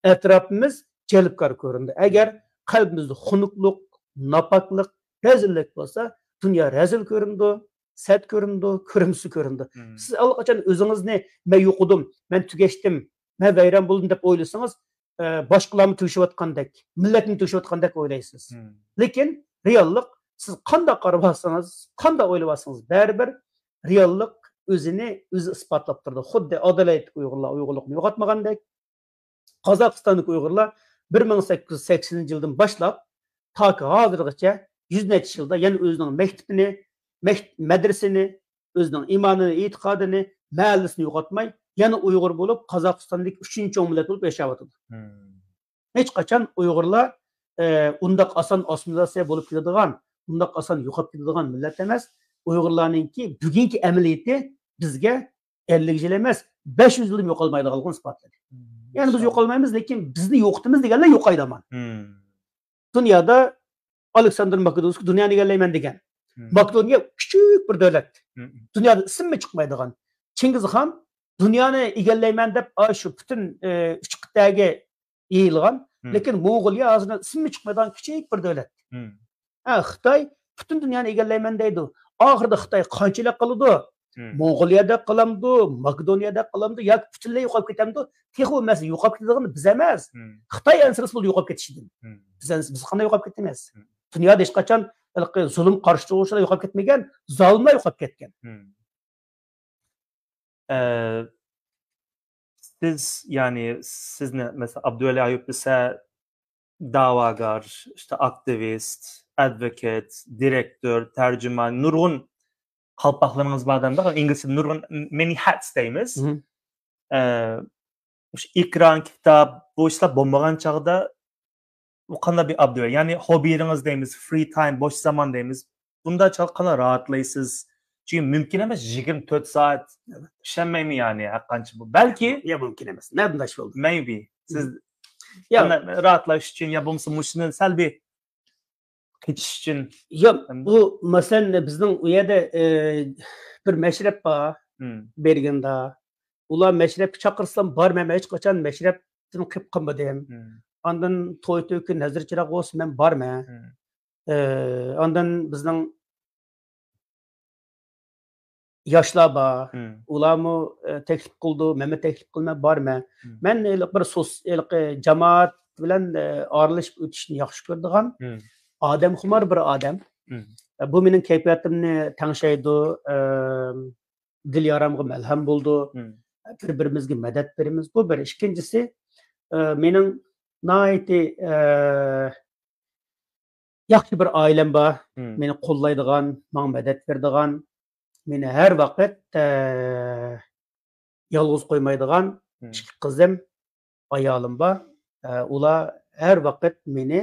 ئەتراپىمىز جەلپكار كۆرۈنىدۇ. ئەگەر قەلبىمىزدە خۇنۇكلۇق، ناپاكلىق، رەزىللىك بولسا، دۇنيا رەزىل كۆرۈنىدۇ، سەت كۆرۈنىدۇ، كۆرۈمسىز كۆرۈنىدۇ. سىز ئاللىقاچان ئۆزىڭىزنى، مەن يوقىدىم، مەن تۈگەشتىم، مەن ۋەيران بولدۇم دەپ ئويلىسىڭىز، ئە، باشقىلارمۇ تۈگىشىۋاتقاندەك، مىللەتمۇ تۈگىشىۋاتقاندەك ئويلايسىز. لېكىن رېئاللىق، سىز قانداق قارىۋالسىڭىز، قانداق ئويلىۋالسىڭىز، بەرىبىر رېئاللىق ئۆزىنى ئۆزى ئىسپاتلاپ تۇرىدۇ. خۇددى ئادېلېيدتىكى ئۇيغۇرلار ئۇيغۇرلۇقنى يوقاتمىغاندەك، قازاقىستاندىكى ئۇيغۇرلار بىر مىڭ سەككىز يۈز سەكسىنىنچى يىلدىن باشلاپ تاكى ھازىرغىچە يۈز نەچچە يىلدا يەنە ئۆزىنىڭ مەكتىپىنى، مەك-، مەدرىسىنى، ئۆزىنىڭ ئىمانىنى، ئېتىقادىنى، مەھەللىسىنى يوقاتماي، يەنە ئۇيغۇر بولۇپ، قازاقىستاندىكى ئۈچىنچى چوڭ مىللەت بولۇپ ياشاۋاتىدۇ. ھېچقاچان ئۇيغۇرلار، ئە، ئۇنداق ئاسان ئاسسىمىلياتسىيە بولۇپ كېتىدىغان، ئۇنداق ئاسان يوقاپ كېتىدىغان مىللەت ئەمەس. ئۇيغۇرلارنىڭكى بۈگۈنكى ئەمەلىيىتى بىزگە ئەللىك يىل ئەمەس، بەش يۈز يىلدىن يوقالمايدىغانلىقىنى ئىسپاتلىدى. يەنى بىز يوقالمايمىز، لېكىن بىزنى يوقىتىمىز دېگەنلەر يوقايدۇ ھامان. دۇنيادا ئالېكساندىر ماكېدونسكىي دۇنيانى ئىگىلەيمەن دېگەن. ماكېدونىيە كىچىك بىر دۆلەت. دۇنيادا ئىسمى چىقمايدىغان. چىڭگىزخان دۇنيانى ئىگىلەيمەن دەپ، ئاشۇ پۈتۈن، ئە، ئۈچ قىتئەگە يېيىلغان. لېكىن موڭغۇلىيە ھازىر ئىسمى چىقمايدىغان كىچىك بىر دۆلەت. ھە، خىتاي پۈتۈن دۇنيانى ئىگىلەيمەن دەيدۇ. ئاخىرىدا خىتاي قانچىلىك قالىدۇ؟ موڭغۇلىيەدە قالامدۇ، ماكېدونىيەدە قالامدۇ ياكى پۈتۈنلەي يوقاپ كېتەمدۇ؟ تېخى ئۇ مەسىلە يوقاپ كېتىدىغىنى بىز ئەمەس، خىتاي ئەنسىرىسە بولىدۇ يوقاپ كېتىشىدىن. بىز ئەنسىز، بىز قانداق يوقاپ كېتىمىز؟ دۇنيادا ھېچقاچان ھېلىقى زۇلۇم قارشى تۇرغۇچىلار يوقاپ كەتمىگەن، زالىملار يوقاپ كەتكەن. ئە، سىز، يەنى سىزنى، مەسىلەن، ئابدۇۋەلى ئايۇپ دېسە، دەۋاگەر، ئىشتە، ئاكتىۋىست، ئادۋوكات، دىرېكتور، تەرجىمان، نۇرغۇن قالپاقلىرىڭىز بار دەمدۇ، ئىنگلىزچە نۇرغۇن، many hats دەيمىز. ئە، مۇشۇ ئېكران، كىتاب، بۇ ئىشلار بولمىغان چاغدا بۇ قانداق بىر ئابدۇ؟ يەنى ھوببىلىرىڭىز دەيمىز، free time، بوش زامان دەيمىز. بۇندا چاغ قانداق راھەتلەيسىز؟ چۈنكى مۈمكۈن ئەمەس، يىگىرمە تۆت سائەت ئىشەنمەيمەن، يەنى ھەر قانچە بۇ. بەلكى يا مۇمكىن ئەمەس. نەدىن داش بولدى؟ Maybe. سىز يا راھەتلەش ئۈچۈن يا بولمىسا مۇشۇنى سەل بىر قېچىش ئۈچۈن. يا بۇ، مەسىلەن، بىزنىڭ ئۇ يەردە، ئە، بىر مەشرەپ بار، بېرگېندا. ئۇلار مەشرەپكە چاقىرسام بارمەن، مەن ھېچقاچان مەشرەپتىن قېلىپ قالمىدىم. ئاندىن توي تۆكۈن، ھەزرىچىراغ بولسا مەن بارمەن. ئە، ئاندىن بىزنىڭ ياشلار بار. ئۇلارمۇ، ئە، تەكلىپ قىلىدۇ، مەنمۇ تەكلىپ قىلىمەن، بارمەن. مەن ھېلىقى بىر سوس-، ھېلىقى جامائەت بىلەن، ئە، ئارىلىشىپ ئۆتۈشنى ياخشى كۆرىدىغان، ئادەمخۇمار بىر ئادەم. ئە، بۇ مېنىڭ كەيپىياتىمنى تەڭشەيدۇ، ئە، دىل يارامغا مەلھەم بولىدۇ. بىر-بىرىمىزگە مەدەت بېرىمىز. بۇ بىر. ئىككىنچىسى، ئە، مېنىڭ ناھايىتى، ئە، ياخشى بىر ئائىلەم بار. مېنى قوللايدىغان، ماڭا مەدەت بېرىدىغان، مېنى ھەر ۋاقىت، ئە، يالغۇز قويمايدىغان ئىككى قىزىم، ئايالىم بار. ئە، ئۇلار ھەر ۋاقىت مېنى،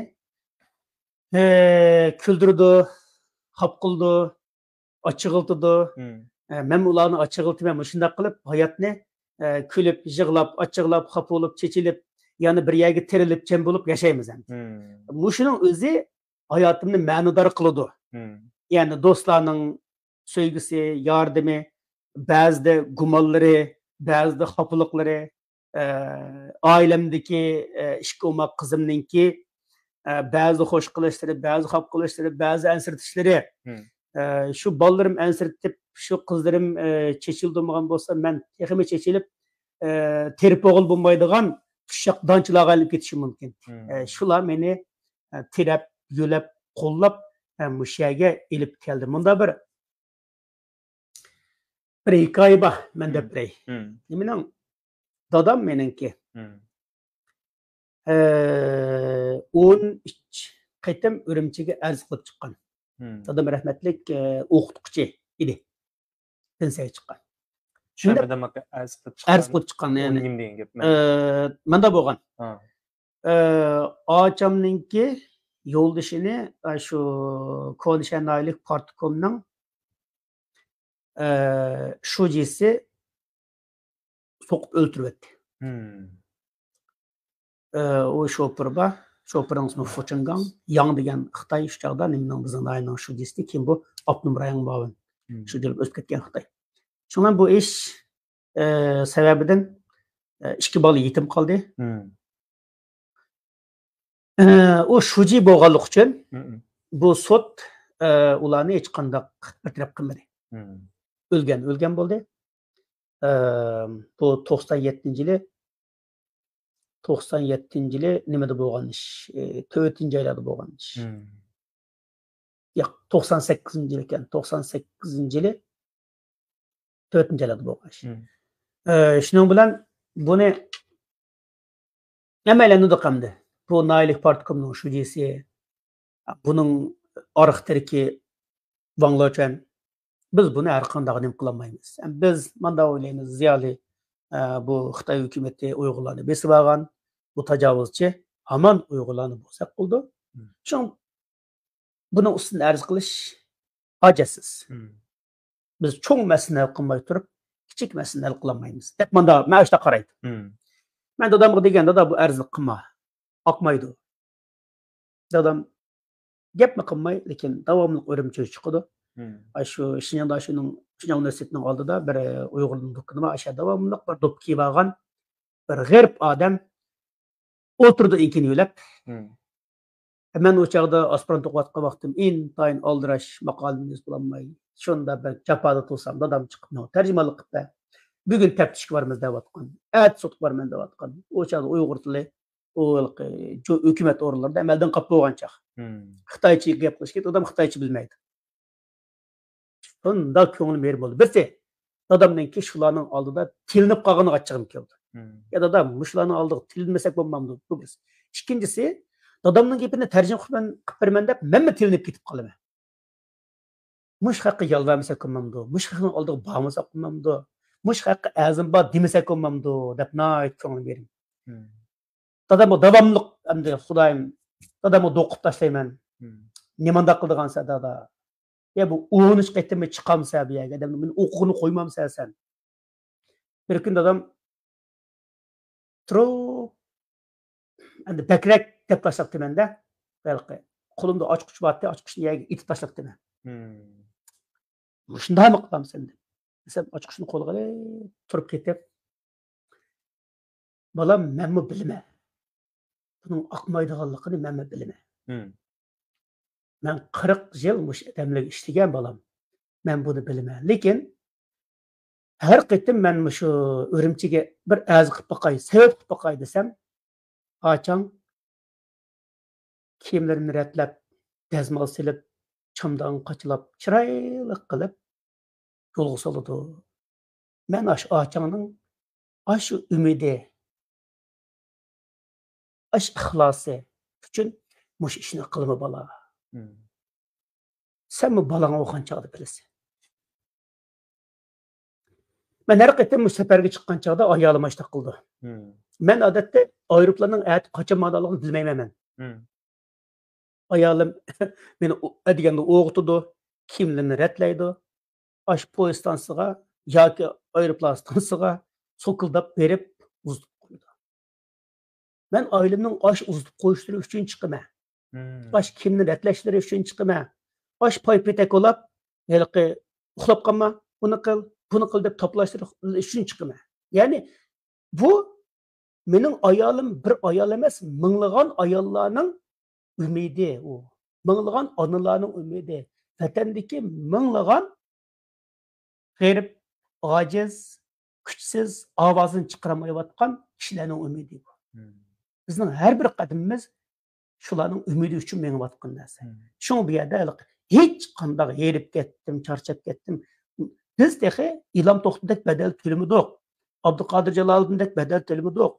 ئە، كۈلدۈرىدۇ، خاپا قىلىدۇ، ئاچچىقلىتىدۇ. ئە، مەن ئۇلارنى ئاچچىقلىتىمەن. مۇشۇنداق قىلىپ ھاياتنى، ئە، كۈلۈپ، يىغلاپ، ئاچچىقلاپ، خاپا بولۇپ، چېچىلىپ، يەنە بىر يەرگە تىرىلىپ، جەم بولۇپ ياشايمىز ئەمدى. مۇشۇنىڭ ئۆزى ھاياتىمنى مەنىدار قىلىدۇ. يەنى دوستلارنىڭ سۆيگۈسى، ياردىمى، بەزىدە گۇمانلىرى، بەزىدە خاپىلىقلىرى، ئە، ئائىلەمدىكى، ئە، ئىككى ئوماق قىزىمنىڭكى، ئە، بەزى خوش قىلىشلىرى، بەزى خاپا قىلىشلىرى، بەزى ئەنسىرىتىشلىرى. ئە، شۇ بالىلىرىم ئەنسىرىتىپ، شۇ قىزلىرىم، ئە، چېچىلدۇرمىغان بولسا، مەن تېخىمۇ چېچىلىپ، ئە، تېرىپ ئوغۇل بولمايدىغان ئۇششاق دانچىلارغا ئايلىنىپ كېتىشىم مۇمكىن. ئە، شۇلار مېنى، ئە، تىرەپ، يۆلەپ، قوللاپ، ئە، مۇشۇ يەرگە ئېلىپ كەلدى. مۇندا بىر بىر ھېكايە بار، مەن دەپ بېرەي. نېمىنىڭ؟ دادام مېنىڭكى. ئە، ئون ئۈچ قېتىم ئۈرۈمچىگە ئەرز قىلىپ چىققان. دادام رەھمەتلىك، ئە، ئوقۇتقۇچى ئىدى. پېنسىيەگە چىققان. شۇنداق ئەرز قىلىپ چىققان. ئەرز قىلىپ چىققان، يەنى. ئۇ نېمە دېگەن گەپ؟ ئە، مۇنداق بولغان. ئە، ئاچامنىڭكى يولدىشىنى، ئە، شۇ كونا شەھەر ناھىيەلىك پارتكومنىڭ، ئە، شۇجىسى سوقۇپ ئۆلتۈرۈۋەتتى. ئە، ئۇ شوپۇر بار. شوپۇرنىڭ ئىسمى فۇچىڭگاڭ. ياڭ دېگەن خىتاي شۇ چاغدا نېمىنىڭ، بىزنىڭ ناھىيەنىڭ شۇجىسى، كېيىن بۇ ئاپتونوم رايونغا مۇئاۋىن شۇجى بولۇپ ئۆسۈپ كەتكەن خىتاي. شۇڭا بۇ ئىش، ئە، سەۋەبىدىن، ئە، ئىككى بالا يېتىم قالدى. ئە، ئۇ شۇجى بولغانلىقى ئۈچۈن بۇ سوت، ئە، ئۇلارنى ھېچقانداق بىر تەرەپ قىلمىدى. ئۆلگەن، ئۆلگەن بولدى. ئە، بۇ توقسان يەتتىنچى يىلى، توقسان يەتتىنچى يىلى نېمىدە بولغان ئىش؟ ئە، تۆتىنچى ئايلاردا بولغان ئىش. ياق، توقسان سەككىزىنچى يىل ئىكەن. توقسان سەككىزىنچى يىلى تۆتىنچى ئايلاردا بولغان ئىش. ئە، شۇنىڭ بىلەن بۇنى ھەممەيلەن ئۇنتۇدۇق ئەمدى. بۇ ناھىيەلىك پارتكومنىڭ شۇجىسى، بۇنىڭ ئارقا تىرىكى ۋاڭ لېچۈەن. بىز بۇنى ھەر قانداق نېمە قىلالمايمىز. بىز مانداق ئويلايمىز، زىيالىي، ئە، بۇ خىتاي ھۆكۈمىتى ئۇيغۇرلارنى بېسىۋالغان، بۇ تاجاۋۇزچى، ھامان ئۇيغۇرلارنى بوزەك قىلىدۇ. شۇڭا بۇنىڭ ئۈستىدىن ئەرز قىلىش ھاجەتسىز. بىز چوڭ مەسىلىنى ھەل قىلماي تۇرۇپ، كىچىك مەسىلىنى ھەل قىلالمايمىز، دەپ مانا مەن ئاشۇنداق قارايتتىم. مەن دادامغا دېگەن، دادا، بۇ ئەرزنى قىلما، ئاقمايدۇ. دادام گەپمۇ قىلماي، لېكىن داۋاملىق ئۈرۈمچىگە چىقىدۇ. ئاشۇ شىنجاڭدا، شۇنىڭ، شىنجاڭ ئۇنىۋېرسىتېتىنىڭ ئالدىدا بىر، ئە، ئۇيغۇرنىڭ دۇكىنى بار، ئاشۇ يەردە داۋاملىق بىر دوپپا كىيىۋالغان بىر غېرىب ئادەم ئولتۇرىدۇ ئېڭىكىنى يۆلەپ. مەن ئۇ چاغدا ئاسپىرانت ئوقۇۋاتقان ۋاقتىم، ئىنتايىن ئالدىراش، ماقالىمۇ يېزىپ بولالماي، شۇنداق بىر جاپادا تۇرسام، دادام چىقىپ ماڭا تەرجىمانلىق قىلىپ بەر. بۈگۈن تەپتىشكە بارىمىز دەۋاتقان، ئەتە سوتقا بارىمەن دەۋاتقان. ئۇ چاغدا ئۇيغۇر تىلى، ئۇ ھېلىقى جو-، ھۆكۈمەت ئورۇنلىرىدا ئەمەلدىن قاپ بولغان چاغ. خىتايچە گەپ قىلىشكە، دادام خىتايچە بىلمەيدۇ. شۇنداق كۆڭلۈم يېرىم بولدى. بىرسى، دادامنىڭكى شۇلارنىڭ ئالدىدا تىلىنىپ قالغىنىغا ئاچچىقىم كەلدى. يا دادا، مۇشۇلارنىڭ ئالدىغا تىلىنمىسەك بولمامدۇ؟ بۇ بىرسى. ئىككىنچىسى، دادامنىڭ گېپىنى تەرجىمە قىلىپ بېرىمەن، قىلىپ بېرىمەن دەپ، مەنمۇ تىلىنىپ كېتىپ قالىمەن. مۇشۇ خەققە يالۋەرمىسەك بولمامدۇ؟ مۇشۇ خەقنىڭ ئالدىغا بارمىساق بولمامدۇ؟ مۇشۇ خەققە ئەرزىم بار دېمىسەك بولمامدۇ؟ دەپ ناھايىتى كۆڭلۈم يېرىم. دادامغا داۋاملىق، ئەمدى خۇدايىم، دادامغا دوقۇپ تاشلايمەن. نېمانداق قىلىدىغانسەن دادا؟ يا بۇ ئون ئۈچ قېتىممۇ چىقامسەن بۇ يەرگە؟ دەپ مېنى ئوقۇغىنى قويمامسەن سەن؟ بىر كۈنى دادام تۇرۇپ، ئەمدى بەكرەك دەپ تاشلاپتىمەن-دە. ھېلىقى قولۇمدا ئاچقۇچ بارتى، ئاچقۇچنى يەرگە ئېتىپ تاشلاپتىمەن. مۇشۇنداقمۇ قىلامسەن دېدىم. دېسەم، ئاچقۇچنى قولىغا ئېلىپ، تۇرۇپ كېتىپ، بالام، مەنمۇ بىلىمەن. بۇنىڭ ئاقمايدىغانلىقىنى مەنمۇ بىلىمەن. مەن قىرىق يىل مۇشۇ ئادەملەرگە ئىشلىگەن بالام. مەن بۇنى بىلىمەن. لېكىن ھەر قېتىم مەن مۇشۇ ئۈرۈمچىگە بىر ئەرز قىلىپ باقاي، سەۋەب قىلىپ باقاي دېسەم، ئاچاڭ كىيىملىرىنى رەتلەپ، دەزمال سېلىپ، چامدىغىنى قاچىلاپ، چىرايلىق قىلىپ يولغا سالىدۇ. مەن ئاشۇ ئاچاڭنىڭ ئاشۇ ئۈمىدى، ئاشۇ ئىخلاسى ئۈچۈن مۇشۇ ئىشنى قىلىمەن بالا. سەنمۇ بالاڭ ئوخۇغان چاغدا بىلىسەن. مەن ھەر قېتىم مۇشۇ سەپەرگە چىققان چاغدا ئايالىم ئاشۇنداق قىلىدۇ. مەن ئادەتتە ئايروپىلاننىڭ ئەتە قاچان ماڭىدىغانلىقىنى بىلمەيمەن مەن. ئايالىم مېنى ئۇ-، ئەدىگەندە ئويغىتىدۇ، كىيىملىرىنى رەتلەيدۇ. ئاشۇ پويىز ئىستانسىسىغا ياكى ئايروپىلان ئىستانسىسىغا سوكۇلداپ بېرىپ ئۇزىتىپ قويىدۇ. مەن ئائىلەمنىڭ ئاشۇ ئۇزىتىپ قويۇشلىرى ئۈچۈن چىقىمەن. ئاشۇ كىيىمنى رەتلەشلىرى ئۈچۈن چىقىمەن. ئاشۇ پاي پېتەك ئولاپ، ھېلىقى ئۇخلاپ قالما، بۇنى قىل، بۇنى قىل دەپ تاپىلاشلىرى ئۈچۈن چىقىمەن. يەنى بۇ مېنىڭ ئايالىم بىر ئايال ئەمەس، مىڭلىغان ئاياللارنىڭ ئۈمىدى ئۇ. مىڭلىغان ئانىلارنىڭ ئۈمىدى. ۋەتەندىكى مىڭلىغان غېرىب، ئاجىز، كۈچسىز، ئاۋازىنى چىقىرالمايۋاتقان كىشىلەرنىڭ ئۈمىدى بۇ. بىزنىڭ ھەر بىر قەدىمىمىز شۇلارنىڭ ئۈمىدى ئۈچۈن مېڭىۋاتقان نەرسە. شۇڭا بۇ يەردە ھېلىقى ھېچقانداق ھېرىپ كەتتىم، چارچاپ كەتتىم. بىز تېخى ئىلھام توختىدەك بەدەل تۆلىمىدۇق. ئابدۇقادىر جالالىدىندەك بەدەل تۆلىمىدۇق.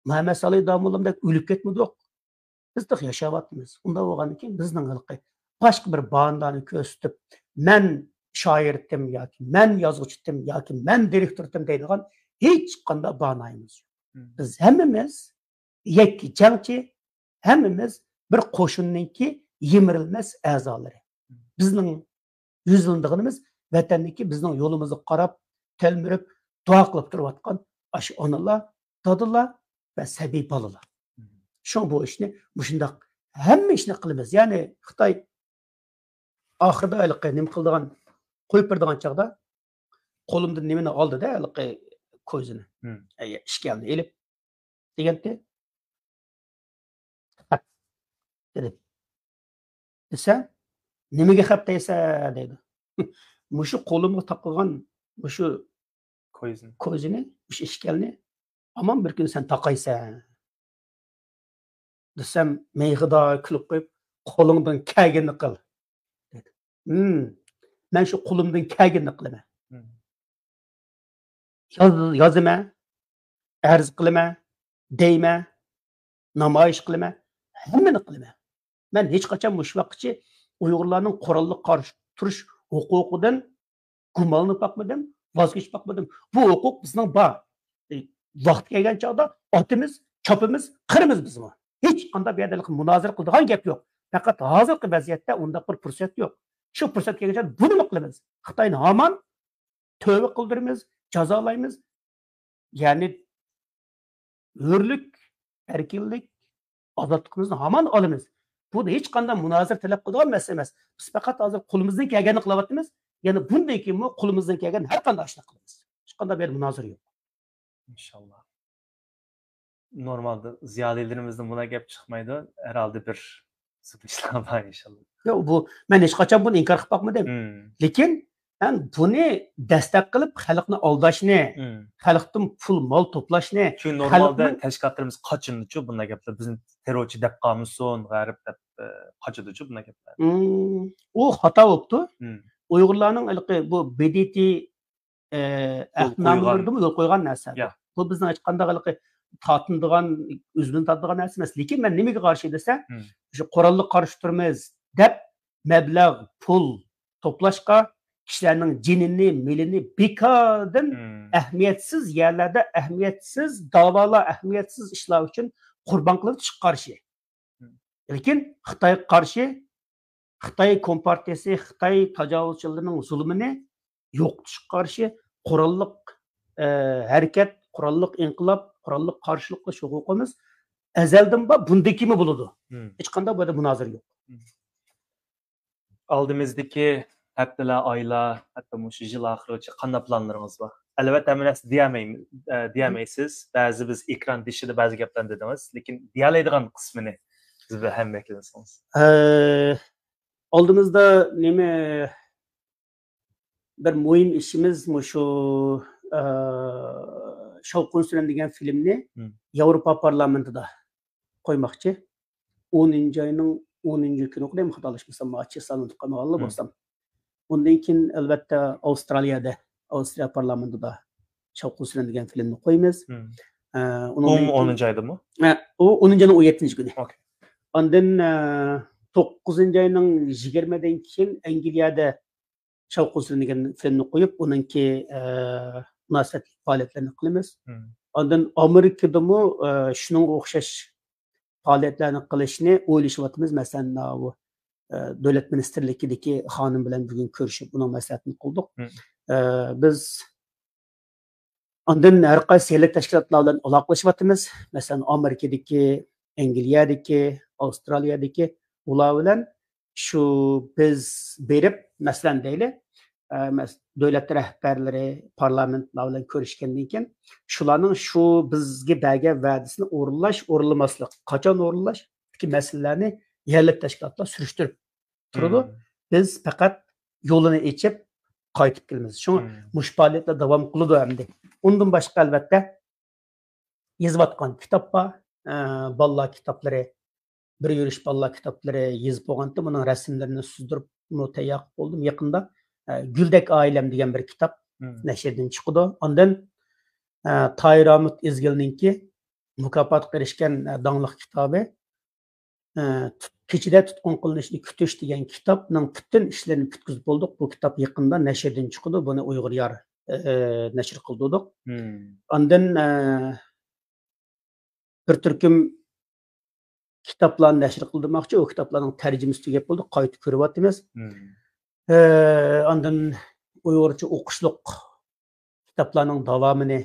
مۇھەممەد سالىھ داموللامدەك ئۆلۈپ كەتمىدۇق. بىز تېخى ياشاۋاتىمىز. ئۇنداق بولغاندىن كېيىن بىزنىڭ ھېلىقى باشقا بىر باھانىلەرنى كۆرسىتىپ، مەن شائىرتىم ياكى مەن يازغۇچىتىم ياكى مەن دىرېكتورتىم دەيدىغان ھېچقانداق باھانىمىز يوق. بىز ھەممىمىز يەككە جەڭچى، ھەممىمىز بىر قوشۇننىڭكى يىمىرىلمەس ئەزالىرى. بىزنىڭ يۈزلىنىدىغىنىمىز ۋەتەندىكى بىزنىڭ يولىمىزغا قاراپ، تەلمۈرۈپ، دۇئا قىلىپ تۇرۇۋاتقان ئاشۇ ئانىلار، دادىلار ۋە سەبىي بالىلار. شۇڭا بۇ ئىشنى مۇشۇنداق ھەممە ئىشنى قىلىمىز. يەنى خىتاي ئاخىرىدا ھېلىقى نېمە قىلىدىغان، قويۇپ بېرىدىغان چاغدا قولۇمدىن نېمىنى ئالدى-دە، ھېلىقى كويزىنى. ئەي، ئىشكەلنى ئېلىپ دېگەنتى. خەپ دېدىم. دېسە، نېمىگە خەپ دەيسەن دەيدۇ. مۇشۇ قولۇمغا تاقىغان مۇشۇ كويزىنى. كويزىنى، مۇشۇ ئىشكەلنى ھامان بىر كۈنى سەن تاقايسەن. دېسەم، مىخىدا كۈلۈپ قويۇپ، قولۇڭدىن كەلگىنىنى قىل دېدى. ھىم، مەن شۇ قولۇمدىن كەلگىنىنى قىلىمەن. ياز-، يازىمەن، ئەرز قىلىمەن، دەيمەن، نامايىش قىلىمەن، ھەممىنى قىلىمەن. مەن ھېچقاچان مۇشۇ ۋاقىتقىچە ئۇيغۇرلارنىڭ قوراللىق قارشى تۇرۇش ھوقۇقىدىن گۇمانلىنىپ باقمىدىم، ۋاز كېچىپ باقمىدىم. بۇ ھوقۇق بىزنىڭ بار. ۋاقتى كەلگەن چاغدا ئاتىمىز، چاپىمىز، قىرىمىز بىزمۇ. ھېچقانداق بۇ يەردە مۇنازىرە قىلىدىغان گەپ يوق. پەقەت ھازىرقى ۋەزىيەتتە ئۇنداق بىر پۇرسەت يوق. شۇ پۇرسەت كەلگەن چاغدا بۇنىمۇ قىلىمىز. خىتاينى ھامان تۆۋە قىلدۇرىمىز، جازالايمىز. يەنى ھۆرلۈك، ئەركىنلىك، ئازادلىقىمىزنى ھامان ئالىمىز. بۇ ھېچقانداق مۇنازىرە تەلەپ قىلىدىغان مەسىلە ئەمەس. بىز پەقەت ھازىر قولىمىزدىن كەلگەننى قىلىۋاتىمىز. يەنى بۇندىن كېيىنمۇ قولىمىزدىن كەلگەن ھەر قانداق ئىشنى قىلىمىز. ھېچقانداق بۇ يەردە مۇنازىرە يوق. ئىنشاللا. نورمالدا زىيالىيلىرىمىزدىن بۇنداق گەپ چىقمايدۇ. ھەرھالدا بىر ئىشلار بار ئىنشاللا. ياق، بۇ، مەن ھېچقاچان بۇنى ئىنكار قىلىپ باقمىدىم. مم. لېكىن مەن بۇنى دەستەك قىلىپ خەلقنى ئالداشنى، مم. خەلقتىن پۇل مال توپلاشنى، چۈنكى نورمالدا خەلقنىڭ تەشكىلاتلىرىمىز قاچىنىدىچۇ بۇنداق گەپلەر، بىزنى تېررورچى دەپ قالمىسۇن غەرب دەپ ئە، قاچىدىچۇ بۇنداق گەپلەر. مم، ئۇ خاتا بوپتۇ. مم. ئۇيغۇرلارنىڭ ھېلىقى بۇ ب د ت ئە، يول ئەھدىنامىلىرىدىمۇ قويغان. يول قويغان نەرسە. يا. بۇ بىزنىڭ ھېچقانداق ھېلىقى تارتىنىدىغان، ئۆزىمىزنى تارتىدىغان نەرسە ئەمەس. لېكىن مەن نېمىگە قارشى دېسە، مم. شۇ قوراللىق قارشى تۇرىمىز دەپ مەبلەغ، پۇل توپلاشقا، كىشىلەرنىڭ جېنىنى، مېلىنى بىكاردىن مم. ئەھمىيەتسىز يەرلەردە ئەھمىيەتسىز داۋالار، ئەھمىيەتسىز ئىشلار ئۈچۈن قۇربان قىلىۋېتىشقا قارشى. مم. لېكىن خىتايغا قارشى، خىتاي كومپارتىيىسى، خىتاي تاجاۋۇزچىلىرىنىڭ زۇلۇمىنى يوقىتىشقا قارشى قوراللىق، ئە، ھەرىكەت، قوراللىق ئىنقىلاب، قوراللىق قارشىلىق قىلىش ھوقۇقىمىز ئەزەلدىن بار، بۇندىن كېيىنمۇ بولىدۇ. مم. ھېچقانداق بۇ يەردە مۇنازىرە يوق. ئالدىمىزدىكى ھەپتىلەر، ئايلار، ھەتتا مۇشۇ يىل ئاخىرىغىچە قانداق پىلانلىرىڭىز بار؟ ئەلۋەتتە، ھەممە نەرسە دېيەلمەيمىز، ئە، دېيەلمەيسىز. بەزى بىز ئېكران بېشىدا بەزى گەپلەرنى دېدىڭىز، لېكىن دېيەلەيدىغان قىسمىنى بىز بىلەن ھەممە ۋەكىللىسىڭىز. ئە، ئالدىمىزدا نېمە بىر مۇھىم ئىشىمىز مۇشۇ، ئە، شاۋقۇن سۈرەن دېگەن فىلىمنى مم. ياۋروپا پارلامېنتىدا قويماقچى. ئونىنچى ئاينىڭ ئونىنچى كۈنى ئوقۇدى، خاتالاشمىسام، ماچى سانىتىپ قالمىغانلا مم. بولسام. ئۇندىن كېيىن، ئەلۋەتتە، ئاۋسترالىيەدە، ئاۋسترالىيە پارلامېنتىدا شاۋقۇن سۈرەن دېگەن فىلىمنى قويىمىز. مم. ئە، ئۇمۇ ئۇنىڭدىن كېيىن، ئونىنچى ئايدىمۇ؟ ئە، ئۇ ئونىنچى ئاينىڭ ئون يەتتىنچى كۈنى. ئوكەي. ئاندىن، ئە، توققۇزىنچى ئاينىڭ يىگىرمىدىن كېيىن ئەنگلىيەدە شاۋقۇن سۈرەن دېگەن فىلىمنى قويۇپ، ئۇنىڭكى، ئە، مۇناسىۋەتلىك پائالىيەتلەرنى قىلىمىز. مم. ئاندىن ئامېرىكىدىمۇ، ئە، شۇنىڭغا ئوخشاش پائالىيەتلەرنى قىلىشنى ئويلىشىۋاتىمىز. مەسىلەن، ئاۋۇ، ئە، دۆلەت مىنىستىرلىكىدىكى خانىم بىلەن بۈگۈن كۆرۈشۈپ، ئۇنىڭ مەسلىھەتىنى قىلدۇق. مم. ئە، بىز ئاندىن ھەر قايسى يەرلىك تەشكىلاتلار بىلەن ئالاقىلىشىۋاتىمىز. مەسىلەن، ئامېرىكىدىكى، ئەنگلىيەدىكى، ئاۋسترالىيەدىكى، ئۇلار بىلەن شۇ بىز بېرىپ، مەسىلەن دەيلى، ئە، مەس-، دۆلەت رەھبەرلىرى، پارلامېنتلار بىلەن كۆرۈشكەندىن كېيىن، شۇلارنىڭ شۇ بىزگە بەرگەن ۋەدىسىنى ئورۇنلاش، ئورۇنلىماسلىق، قاچان ئورۇنلاش، مەسىلىلەرنى يەرلىك تەشكىلاتلار سۈرۈشتۈرۈپ تۇرىدۇ. مم. بىز پەقەت يولىنى ئېچىپ قايتىپ كېلىمىز. شۇڭا مم. مۇشۇ پائالىيەتلەر داۋام قىلىدۇ ئەمدى. ئۇندىن باشقا، ئەلۋەتتە، يېزىۋاتقان كىتاب بار. ئە، بالىلار كىتابلىرى، بىر يۈرۈش بالىلار كىتابلىرى يېزىپ بولغانتى، بۇنىڭ رەسىملىرىنى سىزدۇرۇپمۇ تەييار قىلىپ بولدۇم. يېقىندا، ئە، گۈلدەك ئائىلەم دېگەن بىر كىتاب مم. نەشردىن چىقىدۇ. ئاندىن، ئە، تاھىر ئامۇت ئىزگىلنىڭكى مۇكاپاتقا ئېرىشكەن، ئە، داڭلىق كىتابى، ئە، تۇت-، كېچىدە تۇتقۇن قىلىنىشنى كۈتۈش دېگەن كىتابنىڭ پۈتۈن ئىشلىرىنى پۈتكۈزۈپ بولدۇق. بۇ كىتاب يېقىندا نەشردىن چىقىدۇ. بۇنى ئۇيغۇر يار، ئە، نەشر قىلدۇردۇق. مم. ئاندىن، ئە، بىر تۈركۈم كىتابلارنى نەشر قىلدۇرماقچى. ئۇ كىتابلارنىڭ تەرجىمىسى تۈگەپ بولدى. قايتا كۆرۈۋاتىمىز. مم. ئە، ئاندىن ئۇيغۇرچە ئوقۇشلۇق كىتابلارنىڭ داۋامىنى،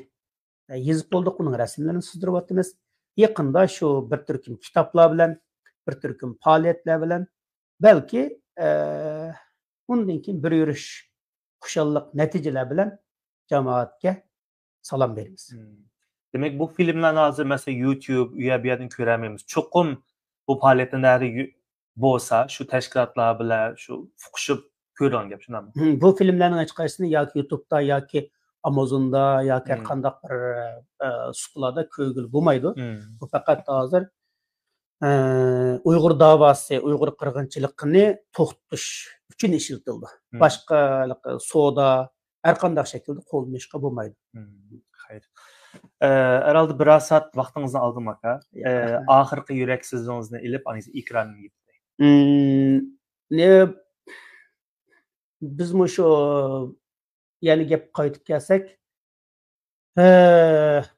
ئە، يېزىپ بولدۇق. ئۇنىڭ رەسىملىرىنى سىزدۇرۇۋاتىمىز. يېقىندا شۇ بىر تۈركۈم كىتابلار بىلەن، بىر تۈركۈم پائالىيەتلەر بىلەن، بەلكى، ئە، ئۇندىن كېيىن بىر يۈرۈش خۇشاللىق نەتىجىلەر بىلەن جامائەتكە سالام بېرىمىز. مم. دېمەك، بۇ فىلىملارنى ھازىر، مەسىلەن، يۇتيۇب، ئۇ يەر، بۇ يەردىن كۆرەلمەيمىز. چوقۇم بۇ پائالىيەتلەرنى ھەر يۇ-، بولسا، شۇ تەشكىلاتلار بىلەن شۇ ئۇقۇشۇپ كۆرىدىغان گەپ، شۇنداقمۇ؟ مم، بۇ فىلىملەرنىڭ ھېچقايسىسىنى ياكى يۇتۇبتا، ياكى ئامازوندا، ياكى ھەر مم. قانداق بىر، ئە، سۇپىلاردا كۆرگىلى بولمايدۇ. مم. بۇ پەقەت ھازىر، ئە، ئۇيغۇر داۋاسى، ئۇيغۇر قىرغىنچىلىقىنى توختىتىش ئۈچۈن ئىشلىتىلىدۇ. مم. باشقا سودا، ھەر قانداق شەكىلدە قوللىنىشقا بولمايدۇ. مم، خەير. ئە، ھەرھالدا بىرەر سائەت ۋاقتىڭىزنى ئالدىم، ئاكا. ياق، ئە، رەھمەت. ئاخىرقى يۈرەك سۆزىڭىزنى ئېلىپ، ئاندىن كېيىن ئېكراننى يېپىپ. مم، نە، بىز مۇشۇ يەنە گەپ قايتىپ كەلسەك، ئە،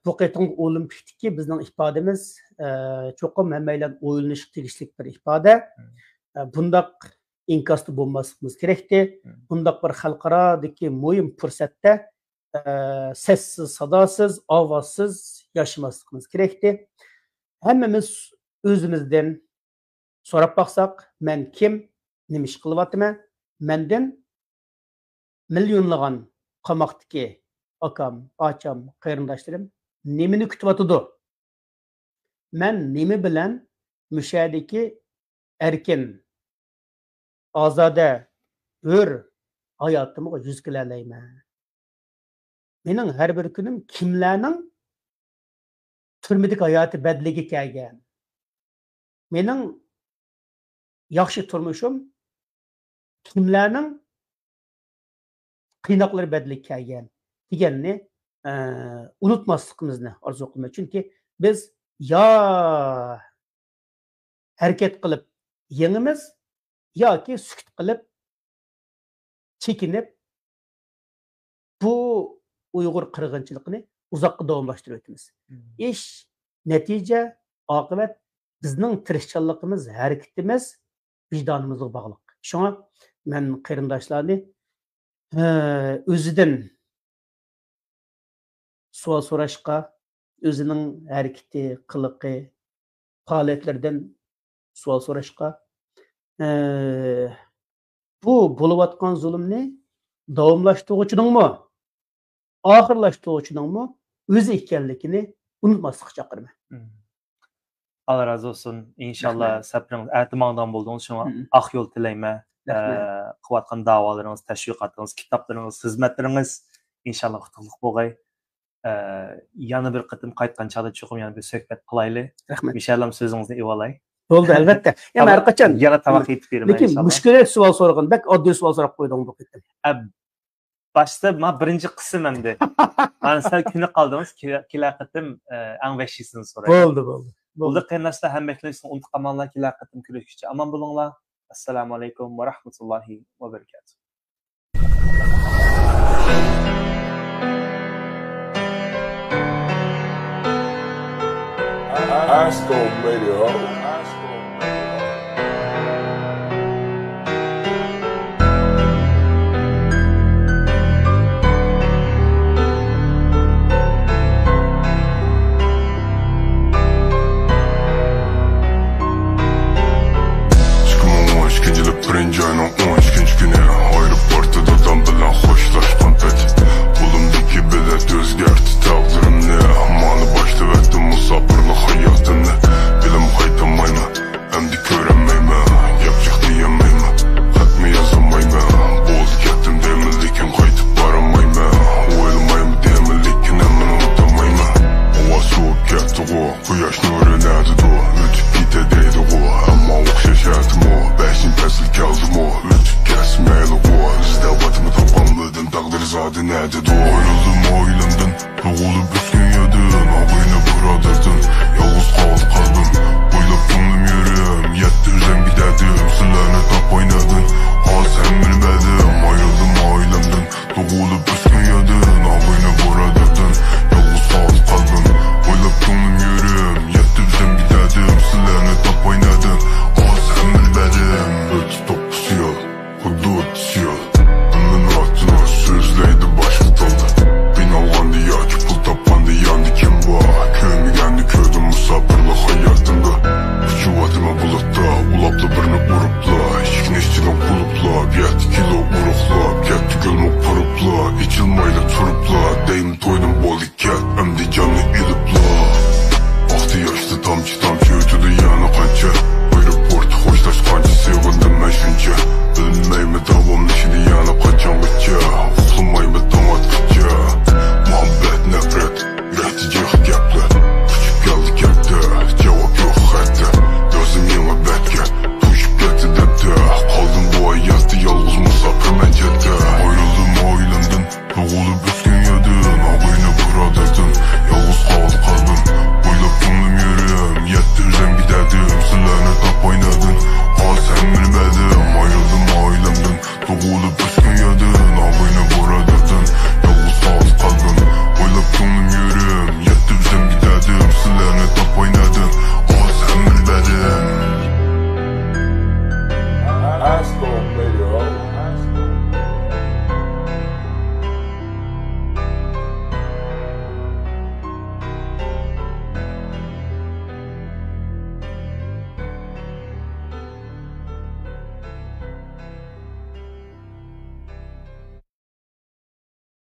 بۇ قېتىمقى ئولىمپىكتىكى بىزنىڭ ئىپادىمىز، ئە، چوقۇم ھەممەيلەن ئويلىنىشقا تېگىشلىك بىر ئىپادە. مم. ئە، بۇنداق ئىنكاستا بولماسلىقىمىز كېرەكتى. مم. بۇنداق بىر خەلقئارادىكى مۇھىم پۇرسەتتە، ئە، سەسسىز، ساداسىز، ئاۋازسىز ياشىماسلىقىمىز كېرەكتى. ھەممىمىز ئۆزىمىزدىن سوراپ باقساق، مەن كىم، نېمە ئىش قىلىۋاتىمەن؟ مەندىن مىليونلىغان قاماقتىكى ئاكام، ئاچام، قېرىنداشلىرىم نېمىنى كۈتۈۋاتىدۇ؟ مەن نېمە بىلەن مۇشۇ يەردىكى ئەركىن، ئازادە، ھۆر ھاياتىمغا يۈز كېلەلەيمەن. مېنىڭ ھەر بىر كۈنۈم كىملەرنىڭ تۈرمىدىكى ھاياتى بەدىلىگە كەلگەن. مېنىڭ ياخشى تۇرمۇشۇم كىملەرنىڭ قىيناقلىرى بەدىلىگە كەلگەن دېگەننى، ئە، ئۇنتۇماسلىقىمىزنى ئارزۇ قىلىمەن. چۈنكى بىز يا ھەرىكەت قىلىپ يېڭىمىز ياكى سۈكۈت قىلىپ، چېكىنىپ، بۇ ئۇيغۇر قىرغىنچىلىقىنى ئۇزاققا داۋاملاشتۇرۇۋېتىمىز. مم. ئىش، نەتىجە، ئاقىۋەت بىزنىڭ تىرىشچانلىقىمىز، ھەرىكىتىمىز، ۋىجدانىمىزغا باغلىق. شۇڭا مەن قېرىنداشلارنى، ئە، ئۆزىدىن سوئال سوراشقا، ئۆزىنىڭ ھەرىكىتى، قىلىقى، پائالىيەتلىرىدىن سوئال سوراشقا، ئە، بۇ بولۇۋاتقان زۇلۇمنى داۋاملاشتۇرغۇچىنىڭمۇ، ئاخىرلاشتۇرغۇچىنىڭمۇ ئۆزى ئىكەنلىكىنى ئۇنتۇماسلىققا چاقىرىمەن. مم. ئاللا رازى بولسۇن. ئىنشاللا رەھمەت. سەپىرىڭىز ئەتە ماڭىدىغان بولدىڭىز، شۇڭا مم. ئاق يول تىلەيمەن. رەھمەت. ئە، قىلىۋاتقان داۋالىرىڭىز، تەشۋىقاتىڭىز، كىتابلىرىڭىز، خىزمەتلىرىڭىز ئىنشاللا ئۇتۇقلۇق بولغاي. ئە، يەنە بىر قېتىم قايتقان چاغدا چوقۇم يەنە بىر سۆھبەت قىلايلى. رەھمەت. مىشەللام سۆزىڭىزنى ئېۋالاي. بولدى، ئەلۋەتتە. يەنە ھەر قاچان. يەنە تاماق يېتىپ بېرىمەن، لېكىن ئىنشاللا. مۇشكۈلەت سوئال سورىغىن، بەك ئاددىي سوئال سوراپ قويدۇڭ بۇ قېتىم. ئە، باشتا ما بىرىنچى قىسىم ئەمدى. مانا سەل كۆنۈپ قالدىڭىز، كېلە-، كېلەر قېتىم، ئە، ئەڭ ۋەھشىيسىنى سورايمەن. بولدى، بولدى، بولدى. بولدى قېرىنداشلار، ھەممە ئىشنى ئۇنتۇپ قالماڭلار، كېلەر قېتىم كۆرۈشكىچە ئامان بولۇڭلار. ئەسسالامۇ ئەلەيكۇم ۋە رەھمەتۇللاھى ۋە بەرىكاتۇھ. Astro Radio.